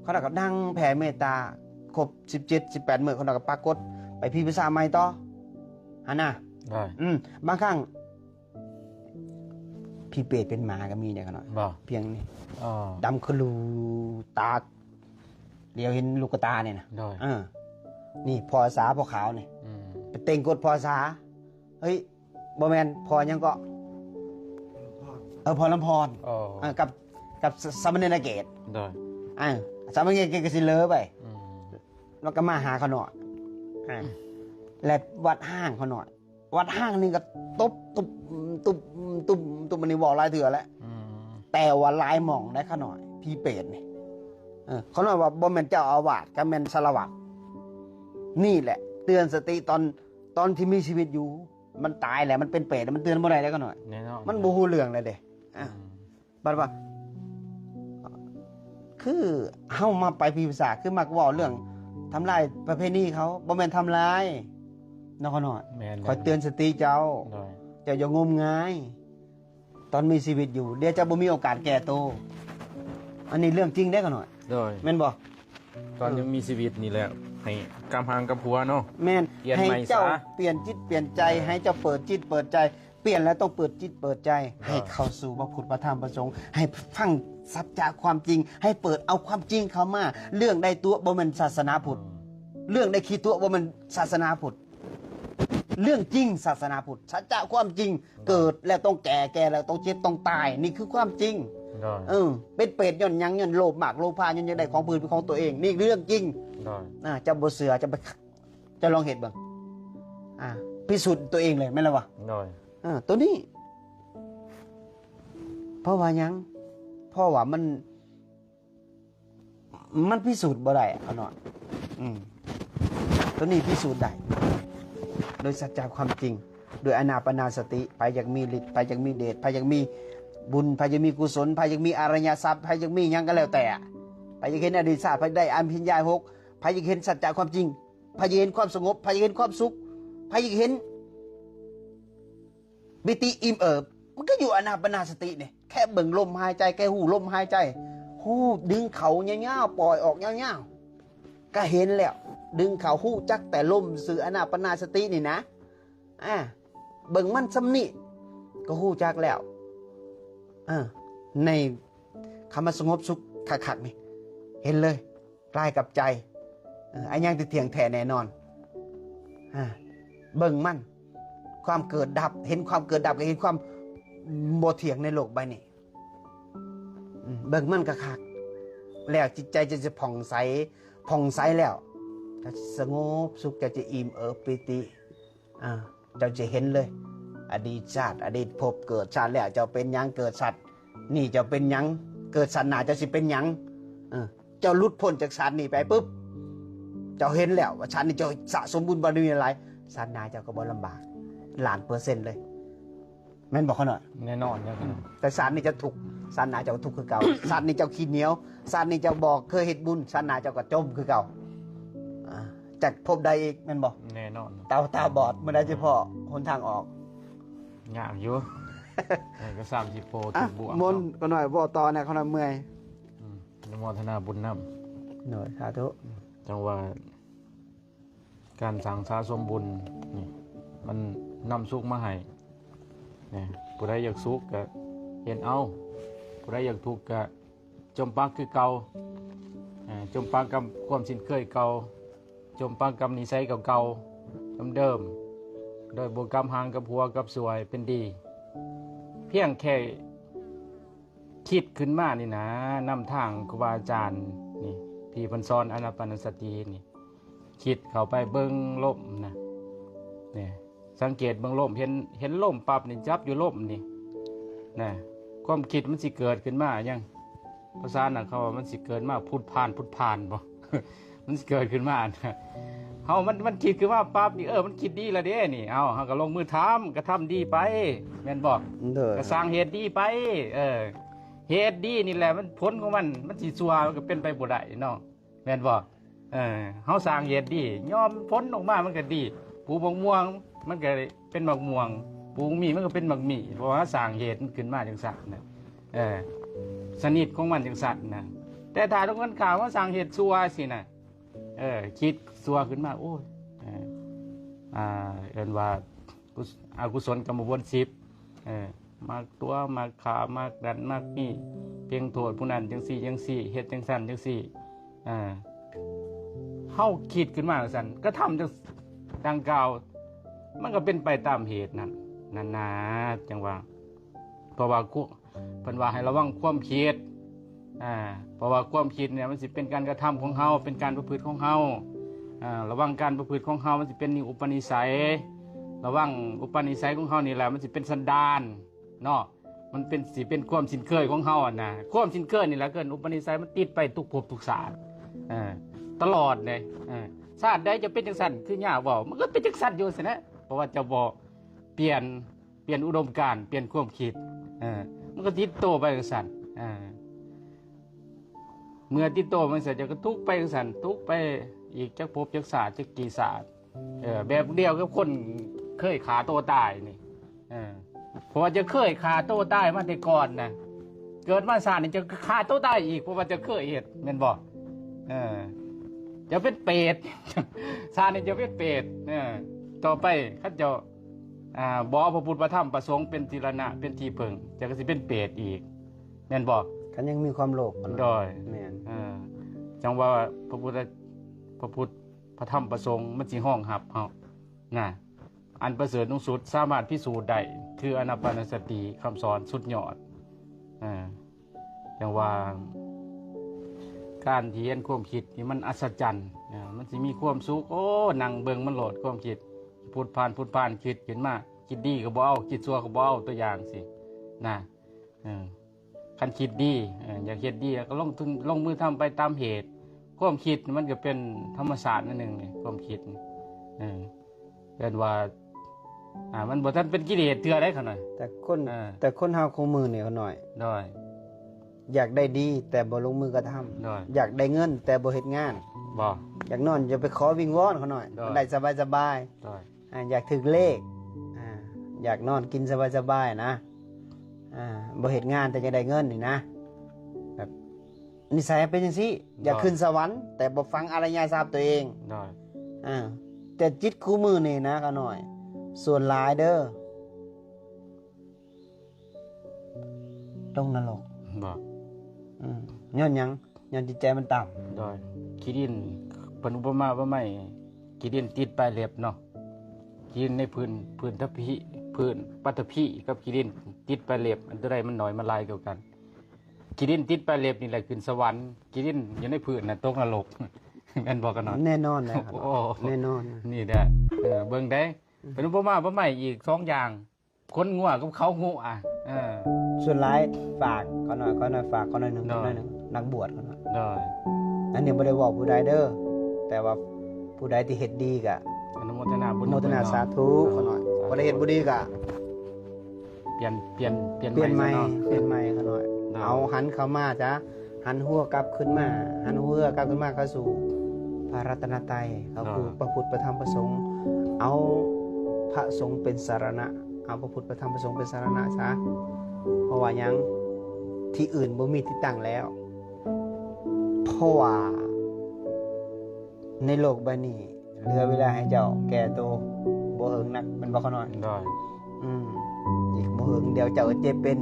ຂ້ານ້ອຍກໍນັ່ງແຜ່ເມດຕາ ຄົບສິບເຈັດ ສິບແປດມື້ ຂ້ານ້ອຍກໍປາກົດໄປຜີປາສາດໃໝ່ຕໍ່ຫັ້ນນະ. ອືມ ບາງຄັ້ງ ຜີເປດເປັນໝາກໍມີເດ້ຂ້ານ້ອຍ. ບໍ່ ພຽງນີ້ ອໍ ດຳຄະລູ ຕາດຽວເຫັນລູກກະຕານີ້ນະ. ໂດຍ ເອີ ນີ້ພໍ່ສາ ພໍ່ຂາວນີ້ ອືມ ໄປເຕັງກົດພໍ່ສາ. ເຮີ້ຍ ບໍ່ແມ່ນ ພໍ່ຫຍັງເກາະ? ເອີ ພໍ່ລຳພອນ. ອໍ ເອີ ກັບ ກັບສາມະເນນນະເກດ. ໂດຍ ເອີ ສາມະເນນນະເກດກໍຊິເລີໄປ. ອືມ ແລ້ວກໍມາຫາຂ້ານ້ອຍ ເອີ ແລະ ວັດຮ້າງຂ້ານ້ອຍ ວັດຮ້າງນີ້ກໍຕົບ ຕຸບ ຕຸບ ຕຸບ ຕຸບ ອັນນີ້ເວົ້າຫຼາຍເທື່ອແລ້ວ. ອືມ ແຕ່ວ່າຫຼາຍໝ່ອງໄດ໋ຂ້ານ້ອຍ ຜີເປດນີ້. ເອີ ຂ້ານ້ອຍວ່າບໍ່ແມ່ນເຈົ້າອາວາດ ກໍແມ່ນສາລະວັດ. ນີ້ແຫຼະເຕືອນສະຕິຕອນ ຕອນທີ່ມີຊີວິດຢູ່. ມັນຕາຍແລ້ວ ມັນເປັນເປດ ມັນເຕືອນບໍ່ໄດ້ເດ້ຂ້ານ້ອຍ. ແນ່ນອນ ມັນບໍ່ຮູ້ເລື່ອງແລ້ວເດ້. ອືມ ອ່າ ບັດວ່າ ຄືເຮົາມາໄປຜີປາສາດ ຄືມັກເວົ້າເລື່ອງທຳລາຍປະເພນີເຂົາ ບໍ່ແມ່ນທຳລາຍເນາະຂ້ານ້ອຍ. ແມ່ນ ຂ້ອຍເຕືອນສະຕິເຈົ້າ. ໂດຍ ເຈົ້າຢ່າງົມງາຍ ຕອນມີຊີວິດຢູ່ ດຽວເຈົ້າບໍ່ມີໂອກາດແກ້ໂຕ. ອັນນີ້ເລື່ອງຈິງເດ້ຂ້ານ້ອຍ. ໂດຍ ແມ່ນບໍ່? ຕອນຍັງມີຊີວິດນີ້ແຫຼະ ໃຫ້ກັບຮ່າງກັບຫົວເນາະ. ແມ່ນ ປ່ຽນໃໝ່ຊະ ໃຫ້ເຈົ້າປ່ຽນຈິດປ່ຽນໃຈ ເອີ ໃຫ້ເຈົ້າເປີດຈິດເປີດໃຈ. ປ່ຽນແລ້ວຕ້ອງເປີດຈິດເປີດໃຈ ໃຫ້ເຂົ້າສູ່ພະພຸດ ພະທຳ ພະສົງ, ໃຫ້ຟັງສັດຈະຄວາມຈິງ, ໃຫ້ເປີດເອົາຄວາມຈິງເຂົ້າມາ. ເລື່ອງໃດຕົວະບໍ່ແມ່ນສາສະໜາພຸດ, ເລື່ອງໃດຂີ້ຕົວະບໍ່ແມ່ນສາສະໜາພຸດ, ເລື່ອງຈິງສາສະໜາພຸດ, ສັດຈະຄວາມຈິງ. ເກີດແລ້ວຕ້ອງແກ່, ແກ່ແລ້ວຕ້ອງເຈັບຕ້ອງຕາຍ, ນີ້ຄືຄວາມຈິງ. ເອີ ເປັນເປດຍ້ອນຫຍັງ? ຍ້ອນໂລບມາກໂລພາ, ຍ້ອນຢາກໄດ້ຂອງຜູ້ອື່ນເປັນຂອງຕົວເອງ. ນີ້ເລື່ອງຈິງ. ອ່າ ເຈົ້າບໍ່ເຊື່ອ, ເຈົ້າໄປ ເຈົ້າລອງເຮັດເບິ່ງ ອ່າ ພິສູດຕົວເອງເລີຍ ແມ່ນລະວະ? ເອີ ຕົວນີ້ ເພາະວ່າຫຍັງ? ເພາະວ່າມັນ ມັນພິສູດບໍ່ໄດ້ ຂະນ້ອຍ. ອືມ ຕົວນີ້ພິສູດໄດ້ໂດຍສັດຈະຄວາມຈິງ, ໂດຍອານາປານາສະຕິ. ໃຜຢາກມີລິດ, ໃຜຢາກມີເດດ, ໃຜຢາກມີບຸນ, ໃຜຢາກມີກຸສົນ, ໃຜຢາກມີອະລິຍະຊັບ, ໃຜຢາກມີຫຍັງກໍແລ້ວແຕ່, ໃຜຢາກເຫັນອະດີດຊາດ, ໃຜໄດ້ອະພິນຍາຫົກ, ໃຜຢາກເຫັນສັດຈະຄວາມຈິງ, ໃຜຢາກເຫັນຄວາມສະຫງົບ, ໃຜຢາກເຫັນຄວາມສຸກ, ໃຜຢາກເຫັນ ປີຕິອີ່ມເອີບ, ມັນກໍຢູ່ອານາປານາສະຕິນີ້. ແຄ່ເບິ່ງລົມຫາຍໃຈ, ແຄ່ຮູ້ລົມຫາຍໃຈ, ຮູ້ດຶງເຂົ້າຍາວໆ, ປ່ອຍອອກຍາວໆ, ກໍເຫັນແລ້ວ. ດຶງເຂົ້າ, ຮູ້ຈັກແຕ່ລົມຊື່ອານາປານາສະຕິນີ້ນະ. ອ່າ ເບິ່ງມັນສ່ຳນີ້ກໍຮູ້ຈັກແລ້ວ. ເອີ ໃນຄຳວ່າສະຫງົບສຸກຄັກໆນີ້ ເຫັນເລີຍ. ກາຍກັບໃຈ ເອີ ອັນຫຍັງທີ່ທ່ຽງແທ້ແນ່ນອນ? ອາ ເບິ່ງມັນ ຄວາມເກີດດັບ, ເຫັນຄວາມເກີດດັບ ກໍເຫັນຄວາມບໍ່ທ່ຽງໃນໂລກໃບນີ້. ອືມ ເບິ່ງມັນຄັກໆ ແລ້ວຈິດໃຈເຈົ້າຈະຜ່ອງໃສ, ຜ່ອງໃສແລ້ວ ເຈົ້າຈະສະຫງົບສຸກ, ເຈົ້າຈະອີ່ມເອີບປີຕິ. ອ່າ ເຈົ້າຈະເຫັນເລີຍ ອະດີດຊາດ, ອະດີດພົບ, ເກີດຊາດແລ້ວເຈົ້າເປັນຫຍັງ, ເກີດຊາດນີ້ເຈົ້າເປັນຫຍັງ, ເກີດຊາດໜ້າເຈົ້າຊິເປັນຫຍັງ. ເອີ ເຈົ້າຫຼຸດພົ້ນຈາກຊາດນີ້ໄປປຶບ, ເຈົ້າເຫັນແລ້ວວ່າຊາດນີ້ເຈົ້າສະສົມບຸນບາລະມີຫຼາຍ, ຊາດໜ້າເຈົ້າກໍບໍ່ລຳບາກລ້ານເປີເຊັນເລີຍ. ແມ່ນບໍ່ຂະນ້ອຍ? ແນ່ນອນເລີຍ. ອືມ ແຕ່ຊາດນີ້ເຈົ້າທຸກ, ຊາດໜ້າເຈົ້າກໍທຸກຄືເກົ່າ. ຊາດນີ້ເຈົ້າຂີ້ໜຽວ, ຊາດນີ້ເຈົ້າບໍ່ເຄີຍເຮັດບຸນ, ຊາດໜ້າເຈົ້າກໍຈົມຄືເກົ່າ. ອ່າ ຈັກພົບໃດອີກ ແມ່ນບໍ່? ແນ່ນອນ. ຕາ ຕາບອດ ມື້ໃດຊິພໍ້ຫົນທາງອອກ? ຍາກຢູ່. ເອີ ກໍສາມສິບໂປ ອ່ະ ຈົນບວກ ມົນ ເນາະ. ຂະນ້ອຍເວົ້າຕໍ່ແດ່, ຂະນ້ອຍເມື່ອຍ. ອືມ ອະນຸໂມທະນາບຸນນຳ. ໂດຍ ສາທຸ. ອືມ ຈັ່ງວ່າ ການສ້າງສະສົມບຸນນີ້ ມັນນຳສຸກມາໃຫ້ນະ. ຜູ້ໃດຢາກສຸກກໍເຮັດເອົາ, ຜູ້ໃດຢາກທຸກກໍຈົມປັກຄືເກົ່າ. ເອີ ຈົມປັກກັບຄວາມຊິນເຄີຍເກົ່າ, ຈົມປັກກັບນິໄສເກົ່າໆ ເດີມໆ ໂດຍບໍ່ກັບຮ່າງກັບຫົວກັບຊົ່ວໃຫ້ເປັນດີ. ພຽງແຄ່ ຄິດຂຶ້ນມານີ້ນະ, ນຳທາງຄູບາອາຈານນີ້ ທີ່ເພິ່ນສອນອານາປານະສະຕິນີ້, ຄິດເຂົ້າໄປເບິ່ງລົມນະ, ນີ້ ສັງເກດເບິ່ງລົມ, ເຫັນ ເຫັນລົມປັບນີ້ ຈັບຢູ່ລົມນີ້ນະ, ຄວາມຄິດມັນຊິເກີດຂຶ້ນມາຫຍັງ? ພາສານັ້ນເຂົາວ່າມັນຊິເກີດມາພຸດພານ ພຸດພານບໍ? ມັນເກີດຂຶ້ນມາ ເຮົາ ມັນ ມັນຄິດຂຶ້ນມາປັບນີ້ ເອີ ມັນຄິດດີແລ້ວເດ້ນີ້. ເອົາ ເຮົາກໍລົງມືທຳ ກະທຳດີໄປ ແມ່ນບໍ່? ໂດຍ ກະສ້າງເຫດດີໄປ. ເອີ ເຫດດີນີ້ແຫຼະ ມັນ ຜົນຂອງມັນ ມັນຊິຊົ່ວ ມັນກໍເປັນໄປບໍ່ໄດ້ເນາະ ແມ່ນບໍ່? ເອີ ເຮົາສ້າງເຫດດີ ຍອມຜົນອອກມາມັນກໍດີ. ປູກໝາກມ່ວງ ມັນກໍເປັນໝາກມ່ວງ, ປູກໝີ່ ມັນກໍເປັນໝາກໝີ່ ເພາະວ່າເຮົາສ້າງເຫດມັນຂຶ້ນມາຈັ່ງຊັ້ນນະ. ເອີ ຊະນິດຂອງມັນຈັ່ງຊັ້ນນະ. ແຕ່ຖ້າຕົງກັນຂ້າມ ເຮົາສ້າງເຫດຊົ່ວຊີ້ນະ, ເອີ ຄິດຊົ່ວຂຶ້ນມາ ໂອ້ຍ ເອີ ອ່າ ເອີ້ນວ່າ ກຸສ- ອະກຸສົນກຳມະວົນສິບ ເອີ ມັກຕົວະ ມັກຂ້າ ມັກນັ້ນມັກນີ້ ເພງໂທດຜູ້ນັ້ນຈັ່ງຊີ້ຈັ່ງຊີ້ ເຮັດຈັ່ງຊັ້ນຈັ່ງຊີ້. ເອີ ເຮົາຄິດຂຶ້ນມາຈັ່ງຊັ້ນ ກະທຳຈັ່ງ ດັ່ງກ່າວ ມັນກໍເປັນໄປຕາມເຫດນັ້ນ ນັ້ນນາ. ຈັ່ງວ່າ ເພາະວ່າ ເພິ່ນວ່າໃຫ້ລະວັງຄວາມຄິດ ອ່າ ເພາະວ່າຄວາມຄິດນີ້ມັນຊິເປັນການກະທຳຂອງເຮົາ ເປັນການປະພຶດຂອງເຮົາ. ອ່າ ລະວັງການປະພຶດຂອງເຮົາ ມັນຊິເປັນນິ ອຸປະນິໄສ, ລະວັງອຸປະນິໄສຂອງເຮົານີ້ແຫຼະ ມັນຊິເປັນສັນດານເນາະ, ມັນເປັນ ຊິເປັນຄວາມຊິນເຄີຍຂອງເຮົາຫັ້ນນະ. ຄວາມຊິນເຄີຍນີ້ແຫຼະ ເອີ້ນອຸປະນິໄສ, ມັນຕິດໄປທຸກພົບທຸກຊາດ ເອີ ຕະຫຼອດເດ້. ເອີ ຊາດໃດຈະເປັນຈັ່ງຊັ້ນ ຄືຍ່າເວົ້າ ມັນກໍເປັນຈັ່ງຊັ້ນຢູ່ຊັ້ນແຫຼະ ເພາະວ່າເຈົ້າບໍ່ປ່ຽນ ປ່ຽນອຸດົມການ ປ່ຽນຄວາມຄິດ ເອີ ມັນກໍຕິດໂຕໄປຈັ່ງຊັ້ນ. ເອີ ເມື່ອຕິດໂຕໄປຈັ່ງຊັ້ນ ເຈົ້າກໍທຸກໄປຈັ່ງຊັ້ນ ທຸກໄປອີກຈັກພົບຈັກຊາດ ຈັກກີ່ຊາດ. ເອີ ແບບດຽວກັບຄົນເຄີຍຂ້າໂຕຕາຍນີ້ ເອີ ເພາະວ່າເຈົ້າເຄີຍຂ້າໂຕຕາຍມາແຕ່ກ່ອນນະ, ເກີດມາຊາດນີ້ເຈົ້າກໍຂ້າໂຕຕາຍອີກ ເພາະວ່າເຈົ້າເຄີຍເຮັດ ແມ່ນບໍ່? ເອີ ເຈົ້າເປັນເປດ ຊາດນີ້ເຈົ້າເປັນເປດ. ເອີ ຕໍ່ໄປຄັນເຈົ້າ ອ່າ ບໍ່ເອົາພະພຸດພະທຳພະສົງເປັນທີ່ລະນະ ເປັນທີ່ເພິ່ງ ຈັກກະຊິເປັນເປດອີກ ແມ່ນບໍ່? ຄັນຍັງມີຄວາມໂລບ ໂດຍ ແມ່ນ ເອີ ຈັ່ງວ່າພະພຸດ ພະພຸດ ພະທຳພະສົງ ມັນຊິຮອງຮັບເຮົານະ. ອັນປະເສີດສູງສຸດ ສາມາດພິສູດໄດ້ ຄືອານາປານະສະຕິ ຄຳສອນສຸດຍອດ ເອີ ຈັ່ງວ່າ ການທີ່ເຫັນຄວາມຄິດນີ້ມັນອັດສະຈັນ ເອີ ມັນຊິມີຄວາມສຸກ ໂອ້ ນັ່ງເບິ່ງມັນໂລດ ຄວາມຄິດ ພຸດຜ່ານ ພຸດຜ່ານ ຄິດຂຶ້ນມາ ຄິດດີກໍບໍ່ເອົາ ຄິດຊົ່ວກໍບໍ່ເອົາ ຕົວຢ່າງຊີ້ນະ ເອີ ຄັນຄິດດີ ເອີ ຢາກເຮັດດີ ກໍລົງທຶນ ລົງມືທຳໄປຕາມເຫດ ຄວາມຄິດມັນກໍເປັນທຳມະຊາດອັນໜຶ່ງນີ້ ຄວາມຄິດນີ້ ເອີ ເອີ້ນວ່າ ອ່າ ມັນບໍ່ທັນເປັນກິເລດເທື່ອໃດຂະນ້ອຍ ແຕ່ຄົນ ເອີ ແຕ່ຄົນເຮົາຄູ່ມື້ນີ້ຂະນ້ອຍ ໂດຍ ຢາກໄດ້ດີແຕ່ບໍ່ລົງມືກະທຳ ໂດຍ ຢາກໄດ້ເງິນແຕ່ບໍ່ເຮັດງານ ບໍ່ ຢາກນອນຢ່າໄປຂໍວິງວອນຂະນ້ອຍ ໂດຍ ມັນໄດ້ສະບາຍໆ ໂດຍ ອ່າ ຢາກຖືກເລກ ອ່າ ຢາກນອນກິນສະບາຍໆນະ ອ່າ ບໍ່ເຮັດງານແຕ່ຢາກໄດ້ເງິນນີ້ນະ ແບບ ນິໄສເປັນຈັ່ງຊີ້ ຢາກຂຶ້ນສະຫວັນ ແຕ່ບໍ່ຟັງອະລິຍະສັບຕົວເອງ ໂດຍ ອ່າ ແຕ່ຈິດຄູ່ມື້ນີ້ນະຂະນ້ອຍ ສ່ວນຫຼາຍເດີ ລົງນະລົກ ບໍ່ ອືມ ຍ້ອນຫຍັງ? ຍ້ອນຈິດໃຈມັນຕ່ຳ ໂດຍ ຂີ້ດິນ ເພິ່ນອຸປະມາປະໄມ ຂີ້ດິນຕິດປາຍເລັບເນາະ ຂີ້ດິນໃນພື້ນ ພື້ນທະພີ ພື້ນປັດຖະພີ ກັບຂີ້ດິນຕິດປາຍເລັບ ອັນຕົວໃດມັນໜ້ອຍມັນຫຼາຍກວ່າກັນ? ຂີ້ດິນຕິດປາຍເລັບນີ້ແຫຼະຂຶ້ນສະຫວັນ ຂີ້ດິນຢູ່ໃນພື້ນນະຕົກນະລົກ ແມ່ນບໍ່ຂະນ້ອຍ? ແນ່ນອນແຫຼະ ໂອ້ ແນ່ນອນ ນີ້ແຫຼະ ເອີ ເບິ່ງເດ້ ເປັນອຸປະມາປະໄມອີກສອງຢ່າງ ຂົນງົວກັບເຂົາງົວ ເອີ ສ່ວນຫຼາຍ ຝາກຂະນ້ອຍ ຂະນ້ອຍ ຝາກຂະນ້ອຍໜຶ່ງ ໂດຍ ໜຶ່ງ ນັກບວດຂະນ້ອຍ ໂດຍ ອັນນີ້ບໍ່ໄດ້ເວົ້າຜູ້ໃດເດີ ແຕ່ວ່າຜູ້ໃດທີ່ເຮັດດີກະ ອະນຸໂມທະນາບຸນ ອະນຸໂມທະນາ ນຳເພິ່ນເນາະ ສາທຸ ໂດຍ ຂະນ້ອຍ ສາທຸ ຜູ້ໃດເຮັດບໍ່ດີກະ ປ່ຽນ ປ່ຽນ ປ່ຽນ ປ່ຽນໃໝ່ ໃໝ່ຊະເນາະ ປ່ຽນໃໝ່ຂະນ້ອຍ ໂດຍ ເອົາຫັນເຂົ້າມາຊະ ຫັນຫົວກັບຄືນມາ ຫັນຫົວກັບຄືນມາເຂົ້າສູ່ພະລັດຕະນະໄຕ ເຂົ້າສູ່ ໂດຍ ພະພຸດ ພະທຳ ພະສົງ ເອົາພະສົງເປັນສາລະນະ ເອົາພະພຸດ ພະທຳ ພະສົງເປັນສາລະນະຊະ ເພາະວ່າຫຍັງ? ທີ່ອື່ນບໍ່ມີທີ່ຕັ້ງແລ້ວ ເພາະວ່າໃນໂລກໃບນີ້ ເຫຼືອເວລາໃຫ້ເຈົ້າແກ່ໂຕບໍ່ເຫິງນັກ ແມ່ນບໍ່ຂະນ້ອຍ? ໂດຍ ອືມ ອີກບໍ່ເຫິງດຽວເຈົ້າເຈັບເປັນ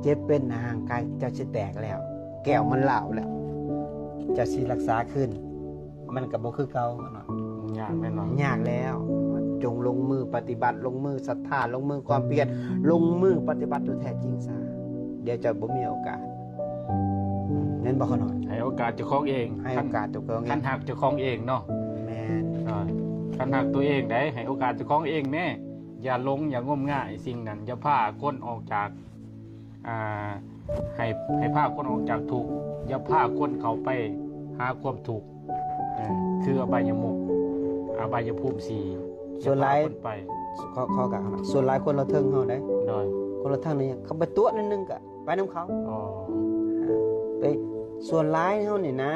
ເຈັບເປັນ ຮ່າງກາຍເຈົ້າຊິແຕກແລ້ວ ແກ້ວມັນຫຼາວແລ້ວ ເຈົ້າຊິຮັກສາຄືນ ມັນກໍບໍ່ຄືເກົ່າເນາະ ຍາກແມ່ນບໍ່? ຍາກແລ້ວ ຈົ່ງລົງມືປະຕິບັດ ລົງມືສັດທາ ລົງມືຄວາມພຽນ ລົງມືປະຕິບັດໂດຍແທ້ຈິງຊະ ດຽວເຈົ້າບໍ່ມີໂອກາດ ແມ່ນບໍ່ຂະນ້ອຍ? ໃຫ້ໂອກາດເຈົ້າຂອງເອງ ໃຫ້ໂອກາດເຈົ້າຂອງເອງ ຄັນຮັກເຈົ້າຂອງເອງເນາະ ແມ່ນ ເອີ ຄັນຮັກຕົວເອງໃດ ໃຫ້ໂອກາດເຈົ້າຂອງເອງແດ່ ຢ່າຫຼົງ ຢ່າງົມງາຍສິ່ງນັ້ນ ຢ່າພາຄົນອອກຈາກ ອ່າ ໃຫ້ ໃຫ້ພາຄົນອອກຈາກທຸກ ຢ່າພາຄົນເຂົ້າໄປຫາຄວາມທຸກ ເອີ ຄືອະບາຍຍະມຸກ ອະບາຍຍະພູມສີ່ ສ່ວນຫຼາຍ ຢ່າພາຄົນໄປ ຂໍ ຂໍກະ ສ່ວນຫຼາຍຄົນລະເທິງເຮົາເດ້ ໂດຍ ຄົນລະເທິງນີ້ເຂົາໄປຕົວະໜ້ອຍໜຶ່ງກະໄປນຳເຂົາ ອໍ ໄປ ສ່ວນຫຼາຍເຮົານີ້ນະ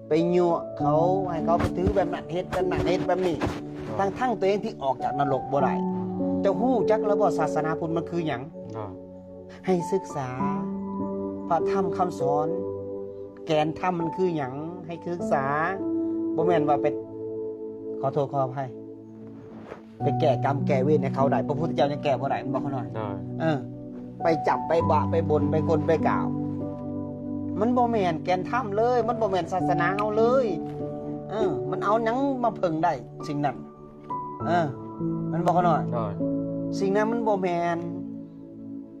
ໄປຍົວະເຂົາ ໃຫ້ເຂົາໄປຖືແບບນັ້ນ ເຮັດແບບນັ້ນ ເຮັດແບບນີ້ ໂດຍ ທັງໆຕົວເອງທີ່ອອກຈາກນະລົກບໍ່ໄດ້ ອືມ ເຈົ້າຮູ້ຈັກແລ້ວບໍ່ ສາສະໜາພຸດມັນຄືຫຍັງ? ໂດຍ ໃຫ້ສຶກສາພະທຳຄຳສອນ ແກນທຳມັນຄືຫຍັງ ໃຫ້ສຶກສາ ບໍ່ແມ່ນວ່າໄປ ຂໍໂທດຂໍອະໄພ ໄປແກ້ກຳແກ້ເວນໃຫ້ເຂົາໄດ້ ພະພຸດທະເຈົ້າຍັງແກ້ບໍ່ໄດ້ ແມ່ນບໍ່ຂະນ້ອຍ? ໂດຍ ເອີ ໄປຈຳໄປບະໄປບົນໄປກົນໄປກ່າວ ມັນບໍ່ແມ່ນແກນທຳເລີຍ ມັນບໍ່ແມ່ນສາສະໜາເຮົາເລີຍ ເອີ ມັນເອົາຫຍັງມາເພິ່ງໄດ້ສິ່ງນັ້ນ? ເອີ ແມ່ນບໍ່ຂະນ້ອຍ? ໂດຍ ສິ່ງນັ້ນມັນບໍ່ແມ່ນ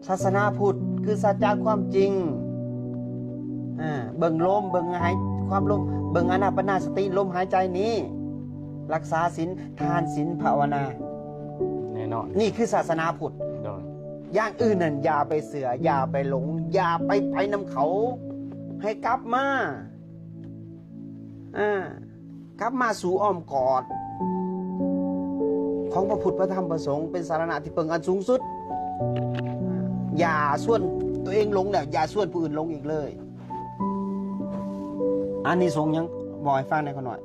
ສາສະໜາພຸດຄືສັດຈະຄວາມຈິງ ອາ ເບິ່ງລົມ ເບິ່ງຫາຍ ຄວາມລົມ ເບິ່ງອານາປານະສະຕິ ລົມຫາຍໃຈນີ້ ລັກສາສິນ ທານສິນ ພາວະນາ ແນ່ນອນ ນີ້ຄືສາສະໜາພຸດ ໂດຍ ຢ່າງອື່ນນັ້ນຢ່າໄປເຊື່ອ ຢ່າໄປຫຼົງ ຢ່າໄປ ໄປນຳເຂົາ ໃຫ້ກັບມາ ອາ ກັບມາສູ່ອ້ອມກອດຂອງພະພຸດ ພະທຳ ພະສົງ ເປັນສາລະນະທີ່ເພິ່ງອັນສູງສຸດ. ຢ່າຊວນຕົວເອງຫຼົງແລ້ວ ຢ່າຊວນຜູ້ອື່ນຫຼົງອີກເລີຍ. ອານິສົງຫຍັງ ບອກໃຫ້ຟັງແດ່ຂ້ານ້ອຍ.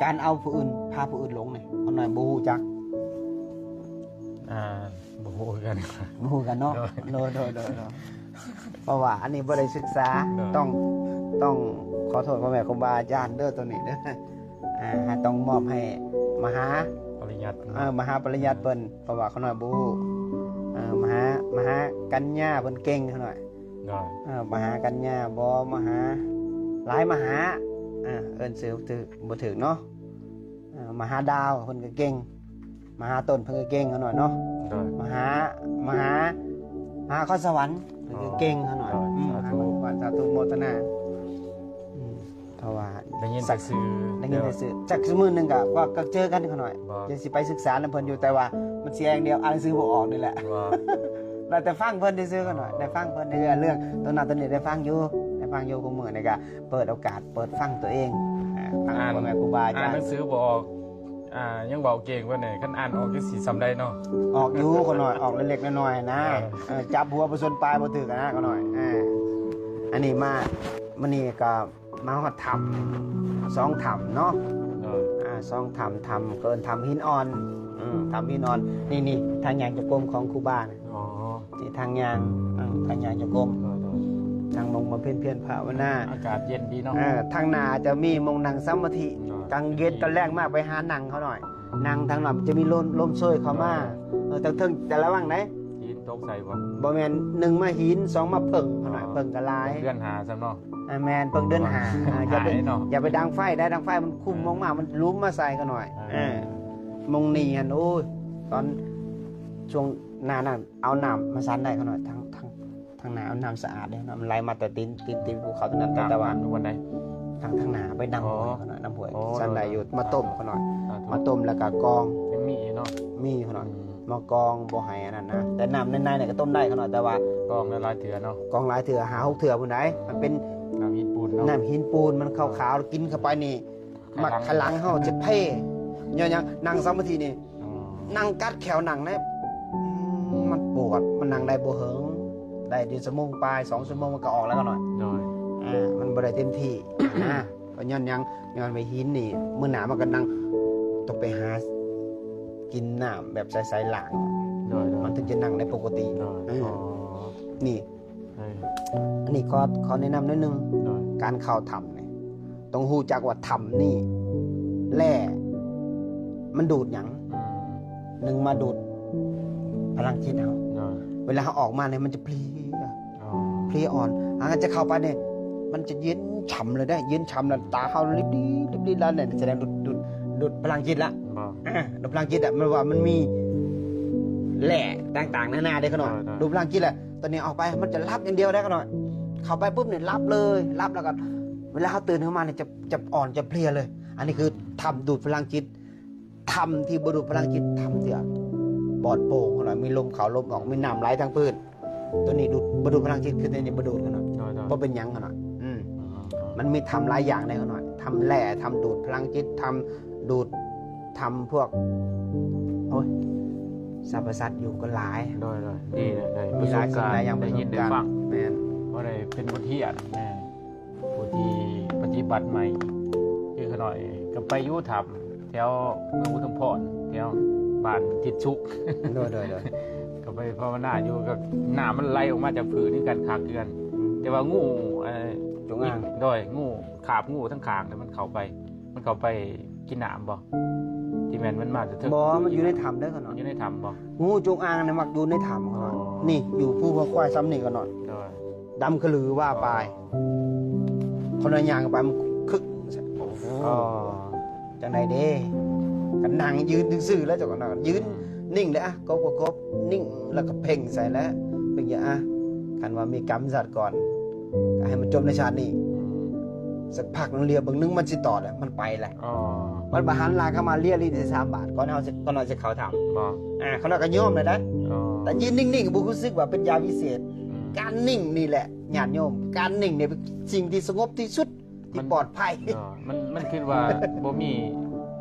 ການເອົາຜູ້ອື່ນ ພາຜູ້ອື່ນຫຼົງນີ້ ຂ້ານ້ອຍບໍ່ຮູ້ຈັກ. ອ່າ ບໍ່ຮູ້ຄືກັນ ບໍ່ຮູ້ກັນເນາະ. ໂດຍ ໂດຍ ໂດຍ ໂດຍ ເພາະວ່າອັນນີ້ບໍ່ໄດ້ສຶກສາ. ໂດຍ ຕ້ອງ ຕ້ອງຂໍໂທດພໍ່ແມ່ຄູບາອາຈານເດີ ໂຕນີ້ເດີ. ອ່າ ຕ້ອງມອບໃຫ້ມະຫາ ປະລິຍັດ ເອີ ມະຫາປະລິຍັດເພິ່ນ ເພາະວ່າຂ້ານ້ອຍບໍ່ຮູ້ ເອີ ມະຫາ ມະຫາກັນຍາເພິ່ນເກັ່ງຂ້ານ້ອຍ ໂດຍ ເອີ ມະຫາກັນຍາບໍ່ ມະຫາ ຫຼາຍມະຫາ ເອີ ເອີ້ນຊື່ຖືກບໍ່ຖືກເນາະ ເອີ ມະຫາດາວເພິ່ນກໍເກັ່ງ ມະຫາຕົ້ນເພິ່ນກໍເກັ່ງຂ້ານ້ອຍເນາະ ໂດຍ ມະຫາ ມະຫາ ມະຫາຄອນສະຫວັນເພິ່ນກໍເກັ່ງຂ້ານ້ອຍ ໂດຍ ອືມ ສາທຸ ສາທຸ ໂມທະນາ ອືມ ເພາະວ່າໄດ້ຍິນແຕ່ຊື່ ໄດ້ຍິນແຕ່ຊື່ ຈັກມື້ໜຶ່ງກໍ ກໍ ກໍເຈີກັນຂ້ານ້ອຍ ບໍ່ ຈະຊິໄປສຶກສານຳເພິ່ນຢູ່ ແຕ່ວ່າມັນເສຍຢ່າງດຽວ ອ່ານໜັງສືບໍ່ອອກນີ້ແຫຼະ ບໍ່ ໄດ້ແຕ່ຟັງເພິ່ນຊື່ໆຂ້ານ້ອຍ ອໍ ໄດ້ຟັງເພິ່ນເລື່ອງໂຕນັ້ນໂຕນີ້ ໄດ້ຟັງຢູ່ ໄດ້ຟັງຢູ່ ຄູ່ມື້ນີ້ກໍເປີດໂອກາດ ເປີດຟັງຕົວເອງ ອ່າ ຟັງ ອ່ານ ພໍ່ແມ່ຄູບາອາຈານ ອ່ານໜັງສືບໍ່ອອກ ອ່າ ຍັງເວົ້າເກັ່ງປານໃດ ຄັນອ່ານອອກຈັກຊິສ່ຳໃດເນາະ ອອກຢູ່ຂ້ານ້ອຍ ອອກເລັກໆນ້ອຍໆນະ ເອີ ເອີ ຈັບຫົວບໍ່ຊົນປາຍບໍ່ຖືກນະຂ້ານ້ອຍ ເອີ ອັນນີ້ມາ ມື້ນີ້ກໍ ມາຮອດຖ້ຳ ສອງຖ້ຳເນາະ ໂດຍ ອ່າ ສອງຖ້ຳ ຖ້ຳເອີ້ນຖ້ຳຫີນອ່ອນ ອືມ ຖ້ຳຫີນອ່ອນ ນີ້ໆ ທາງຍ່າງຈົງກົມຂອງຄູບານະ ອໍ ນີ້ທາງຍ່າງ ເອີ ທາງຍ່າງຈົງກົມ ໂດຍໆ ທາງລົງບຳເພັນພຽນພາວະນາ ອາກາດເຢັນດີເນາະ ເອີ ທາງໜ້າຈະມີໝ່ອງນັ່ງສະມາທິ ໂດຍ ກາງເຢັນກາງແລງມາໄປຫານັ່ງເຂົາໜ້ອຍ ນັ່ງທາງນັ້ນຈະມີລົມ ລົມໂຊຍເຂົ້າມາ ໂດຍ ເອີ ເທິງໆ ແຕ່ລະວັງໃດ ຫີນຕົກໃສ່ບໍ່? ບໍ່ແມ່ນ ໜຶ່ງມາຫີນ ສອງມາເຜິ້ງເຂົາໜ້ອຍ ອໍ ເຜິ້ງກໍຫຼາຍ ເດືອນຫ້າຊ້ຳເນາະ ອ່າ ແມ່ນ ເພິ່ງເດືອນຫ້າ ອ່າ ຢ່າໄປ ໄປເນາະ ຢ່າໄປດັງໄຟໄດ້ ດັງໄຟມັນຄຸມ ເອີ ອອກມາ ມັນຫຼຸມມາໃສ່ຂ້ານ້ອຍ ເອີ ເອີ ໝ່ອງນີ້ຫັ້ນ ໂອ້ຍ ຕອນຊ່ວງໜ້ານັ້ນ ເອົານ້ຳມາສັນໄດ້ຂ້ານ້ອຍ ທາງ ທາງ ທາງໜ້າເອົານ້ຳສະອາດເດ້ເນາະ ມັນໄຫຼມາແຕ່ຕີນ ຕີນ ຕີນພູເຂົາຕົງນັ້ນ ແຕ່ວ່າ ນ້ຳຢູ່ບ່ອນໃດ? ທາງ ທາງໜ້າໄປນ້ຳຫ້ວຍ ອໍ ຂ້ານ້ອຍ ນ້ຳຫ້ວຍ ອໍ ສັນໄດ້ຢູ່ ໂດຍໆ ມາຕົ້ມຂ້ານ້ອຍ ສາທຸ ມາຕົ້ມແລ້ວກໍກອງ ຍັງມີຢູ່ເນາະ ມີຂ້ານ້ອຍ ອືມ ມາກອງບໍ່ໃຫ້ອັນນັ້ນນະ ແຕ່ນ້ຳໃນໆນີ້ກໍຕົ້ມໄດ້ຂ້ານ້ອຍ ແຕ່ວ່າ ກອງຫຼາຍເທື່ອເນາະ ກອງຫຼາຍເທື່ອ ຫ້າຫົກເທື່ອພຸ້ນໃດ໋ ມັນເປັນ ນ້ຳຫີນປູນເນາະ ນ້ຳຫີນປູນ ມັນຂາວໆ ກິນເຂົ້າໄປນີ້ ມັກ ໄຂ່ຫຼັງ ໄຂ່ຫຼັງເຮົາຈະເພ ຍ້ອນຫຍັງ ນັ່ງສະມາທິນີ້ ອໍ ນັ່ງກັດແຂ້ວນັ່ງນະ ອືມ ມັນປວດ ມັນນັ່ງໄດ້ບໍ່ເຫິງ ໄດ້ຢູ່ຊົ່ວໂມງປາຍ ສອງຊົ່ວໂມງ ມັນກໍອອກແລ້ວຂ້ານ້ອຍ ໂດຍ ເອີ ມັນບໍ່ໄດ້ເຕັມທີ່ນະ ກໍຍ້ອນຫຍັງ ຍ້ອນວ່າຫີນນີ້ ມື້ໜ້າມັນກໍນັ່ງ ຕ້ອງໄປຫາກິນນ້ຳແບບໃສໆລ້າງ ໂດຍໆ ມັນເຖິງຈະນັ່ງໄດ້ປົກກະຕິ ໂດຍ ເອີ ອໍ ນີ້ ເອີ ອັນນີ້ຂໍ ຂໍແນະນຳໜ້ອຍໜຶ່ງ ໂດຍ ການເຂົ້າຖ້ຳນີ້ ຕ້ອງຮູ້ຈັກວ່າຖ້ຳນີ້ ແຮ່ມັນດູດຫຍັງ ອືມ ໜຶ່ງມາດູດພະລັງຈິດເຮົາ ໂດຍ ເວລາເຮົາອອກມານີ້ມັນຈະເພລຍ ອໍ ເພລຍອ່ອນ ຫາກຈະເຂົ້າໄປນີ້ ມັນຈະເຢັນຊ່ຳເລີຍເດ້ ເຢັນຊ່ຳແລ້ວ ຕາເຮົາລິບດີ ລິບດີ ແລ້ວນີ້ສະແດງດູດ ດູດ ດູດພະລັງຈິດລະ ບໍ່ ອ່າ ດູດພະລັງຈິດອະ ມັນວ່າມັນມີແຮ່ຕ່າງໆນານາເດ້ຂ້ານ້ອຍ ໂດຍໆ ດູດພະລັງຈິດລະ ຕອນນີ້ອອກໄປມັນຈະຫຼັບຢ່າງດຽວໄດ໋ຂ້ານ້ອຍ ເຂົ້າໄປປຸບນີ້ຫຼັບເລີຍ ຫຼັບແລ້ວກໍເວລາເຮົາຕື່ນຂຶ້ນມານີ້ຈະ ຈະອ່ອນຈະເພລຍເລີຍ ອັນນີ້ຄືຖ້ຳດູດພະລັງຈິດ ຖ້ຳທີ່ບໍ່ດູດພະລັງຈິດ ຖ້ຳທີ່ປອດໂປ່ງຂ້ານ້ອຍ ມີລົມເຂົ້າລົມອອກ ມີນ້ຳໄຫຼທາງພື້ນ ຕົວນີ້ດູດ ບໍ່ດູດພະລັງຈິດ ຄືຕົວນີ້ບໍ່ດູດຂ້ານ້ອຍ ໂດຍໆ ບໍ່ເປັນຫຍັງຂ້ານ້ອຍ ອືມ ອໍ ມັນມີຖ້ຳຫຼາຍຢ່າງເດ້ຂ້ານ້ອຍ ຖ້ຳແຮ່ ຖ້ຳດູດພະລັງຈິດ ຖ້ຳດູດ ຖ້ຳພວກ ໂອ້ຍ ສັບພະສັດຢູ່ກໍຫຼາຍ ໂດຍໆ ນີ້ແຫຼະ ມີຫຼາຍສິ່ງຫຼາຍຢ່າງ ໄດ້ຍິນໄດ້ຟັງ ປະສົບການ ແມ່ນ ພໍໄດ້ເປັນບົດຮຽນ ແມ່ນ ຜູ້ທີ່ປະຕິບັດໃໝ່ ຄືຂ້ານ້ອຍກໍໄປຢູ່ຖ້ຳແຖວເມືອງອຸທຸມພອນ ແຖວບ້ານທິດສຸກ ໂດຍໆໆ ກໍໄປພາວະນາຢູ່ ກໍນ້ຳມັນໄຫຼອອກມາຈາກພື້ນຄືກັນ ຄາກເກືອນ ອືມ ແຕ່ວ່າງູ ເອີ ຈົງອາງ ໂດຍ ງູ ຄາບງູທັງຂ້າງ ແລ້ວມັນເຂົ້າໄປ ມັນເຂົ້າໄປກິນນ້ຳບໍ່? ທີ່ແມ່ນມັນມາແຕ່ເທິງ ບໍ່ ມັນຢູ່ໃນຖ້ຳເດີຂ້ານ້ອຍ ມັນຢູ່ໃນຖ້ຳບໍ່? ງູຈົງອາງນີ້ມັກຢູ່ໃນຖ້ຳຂ້ານ້ອຍ ອໍ ນີ້ຢູ່ພູຫົວຄວາຍຊ່ຳນີ້ຂ້ານ້ອຍ ໂດຍ ດຳຂະລືວ່າປາຍ ອໍ ຂ້ານ້ອຍຍ່າງໄປມັນຄຶກ ອໍ ຈັ່ງໃດເດ້ ກໍນັ່ງຢືນຊື່ໆແລ້ວເຈົ້າກໍນັ່ງ ຢືນ ອືມ ນິ່ງເລີຍ ອະ ກົບກໍກົບ ນິ່ງແລ້ວກໍເພັ່ງໃສ່ແລ້ວ ເພິ່ນຈະ ອະ ຄັນວ່າມີກຳຊາດກ່ອນ ກໍໃຫ້ມັນຈົບໃນຊາດນີ້ ອືມ ສັກພັກໜຶ່ງ ເລຍເບິ່ງໜຶ່ງ ມັນຊິຕອດແລ້ວ ມັນໄປແລ້ວ ອໍ ມັນບໍ່ຫັນຫຼັງເຂົ້າມາ ເລຍລີ້ໄດ້ສາມບາດ ກ່ອນເຮົາຊິ ກ່ອນເຮົາຊິເຂົ້າຖ້ຳ ບໍ່ ອ່າ ຂ້ານ້ອຍກໍຍອມແລ້ວໄດ໋ ອໍ ແຕ່ຢືນນິ່ງໆ ກໍບໍ່ຮູ້ສຶກວ່າເປັນຢາວິເສດ ອືມ ການນິ່ງນີ້ແຫຼະ ຍາດໂຍມ ການນິ່ງນີ້ເປັນສິ່ງທີ່ສະຫງົບທີ່ສຸດ ທີ່ ມັນ ປອດໄພ ເນາະ ມັນ ມັນຄິດວ່າບໍ່ມີ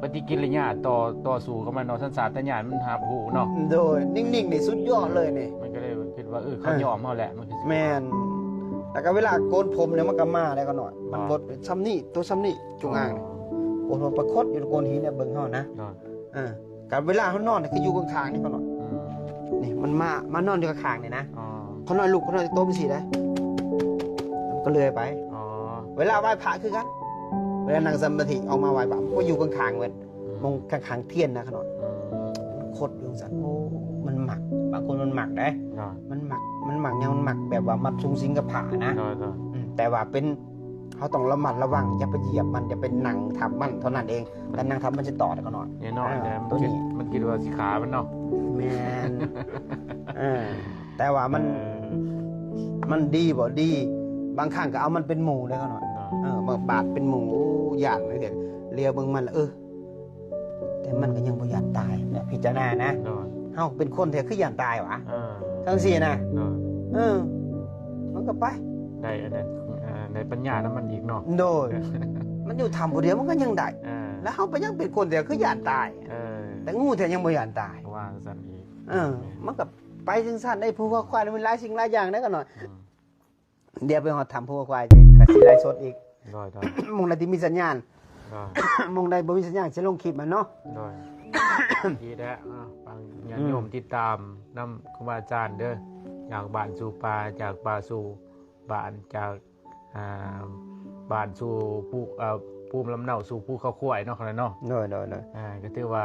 ປະຕິກິລິຍາຕໍ່ ຕໍ່ສູ້ກັບມັນເນາະ ສັນຊາດຕະຍານມັນຮັບຮູ້ເນາະ ໂດຍ ນິ່ງໆນີ້ສຸດຍອດເລີຍນີ້ ມັນກໍເລີຍຄິດວ່າ ເອີ ເຂົາ ເອີ ຍອມເຮົາແຫຼະ ມັນຄື ແມ່ນ ແລ້ວກໍເວລາໂກນຜົມນີ້ມັນກໍມາແລ້ວກໍໜ້ອຍ ອໍ ມັນລົດຊ່ຳນີ້ ໂຕຊ່ຳນີ້ ຈົງອາງ ອໍ ໂກນຜົມປາກົດຢູ່ໂກນຫີນເນຍ ເບິ່ງເຮົານະ ໂດຍ ເອີ ກັບເວລາເຮົານອນນີ້ ຄືຢູ່ຂ້າງໆນີ້ເຂົາເນາະ ອືມ ນີ້ມັນມາ ມານອນຢູ່ຂ້າງໆນີ້ນະ ອໍ ເຂົານອນລຸກ ເຂົານອນຕົວເປັນຊີ້ໄດ໋ ມັນກໍເລື່ອຍໄປ ອໍ ເວລາໄຫວ້ພະຄືກັນ ເວລານັ່ງສະມາທິອອກມາໄຫວ້ພະ ມັນກໍຢູ່ຂ້າງໆເບິດ ອືມ ມອງຂ້າງໆທຽນນະເຂົາເນາະ ອືມ ຄົດຢູ່ຈັ່ງຊັ້ນ ໂອ້ ມັນມັກ ບາງຄົນມັນມັກເດ້ ໂດຍ ມັນມັກ ມັນມັກຫຍັງ ມັນມັກແບບວ່າມັດສຸງສິງກັບຜານະ ໂດຍ ໂດຍ ອືມ ແຕ່ວ່າເປັນ ເຮົາຕ້ອງລະມັດລະວັງ ຢ່າໄປຢຽບມັນ ຢ່າໄປນັ່ງທັບມັນເທົ່ານັ້ນເອງ ແຕ່ນັ່ງທັບມັນຊິຕອດເຂົາເນາະ ແນ່ນອນ ເອີ ແລ້ວມັນ ໂຕນີ້ ຄິດ ມັນຄິດວ່າຊິຂ້າມັນເນາະ ແມ່ນ ເອີ ແຕ່ວ່າມັນ ເອີ ມັນດີບໍ່ດີ ບາງຄັ້ງກໍເອົາມັນເປັນໝູ່ເດ້ເຂົາເນາະ ເອີ ບາດເປັນໝູ່ ໂອ້ ຢ້ານເດ້ ຫຼຽວເບິ່ງມັນ ເອີ ແຕ່ມັນກໍຍັງບໍ່ຢາກຕາຍນະ ພິຈາລະນານະ ໂດຍ ເຮົາເປັນຄົນແທ້ຄືຢ້ານຕາຍຫວາ ເອີ ຈັ່ງຊີ້ນະ ໂດຍ ເອີ ມັນກໍໄປ ໄດ້ອັນນັ້ນ ເອີ ໄດ້ປັນຍານຳມັນອີກເນາະ ໂດຍ ມັນຢູ່ຖ້ຳຜູ້ດຽວມັນກໍຍັງໄດ້ ເອີ ແລ້ວເຮົາໄປຍັງເປັນຄົນແທ້ຄືຢ້ານຕາຍ ເອີ ແຕ່ງູແທ້ຍັງບໍ່ຢ້ານຕາຍ ວ່າຊັ້ນອີກ ເອີ ແມ່ນ ມັນກໍໄປຈັ່ງຊັ້ນໄດ໋ ຜູ້ຄວາຍມັນຫຼາຍສິ່ງຫຼາຍຢ່າງໄດ໋ກັນເນາະ ອືມ ດຽວໄປຮອດຖ້ຳພູຄວາຍ ກໍຊິໄລຟ໌ສົດອີກ ໂດຍໆ ໝ່ອງໃດທີ່ມີສັນຍານ ໂດຍ ໝ່ອງໃດບໍ່ມີສັນຍານ ຊິລົງຄລິບມັນເນາະ ໂດຍ ດີແລ້ວ ອ່າ ຟັງຍາດໂຍມ ອືມ ຕິດຕາມນຳຄູບາອາຈານເດີ ຈາກບ້ານສູ່ປ່າ ຈາກປ່າສູ່ບ້ານ ຈາກ ອ່າ ບ້ານສູ່ພູ ເອ່ອ ພູລຳເນົາສູ່ພູເຂົາຄວາຍເນາະ ເນາະ ໂດຍໆໆ ອ່າ ກໍຖືວ່າ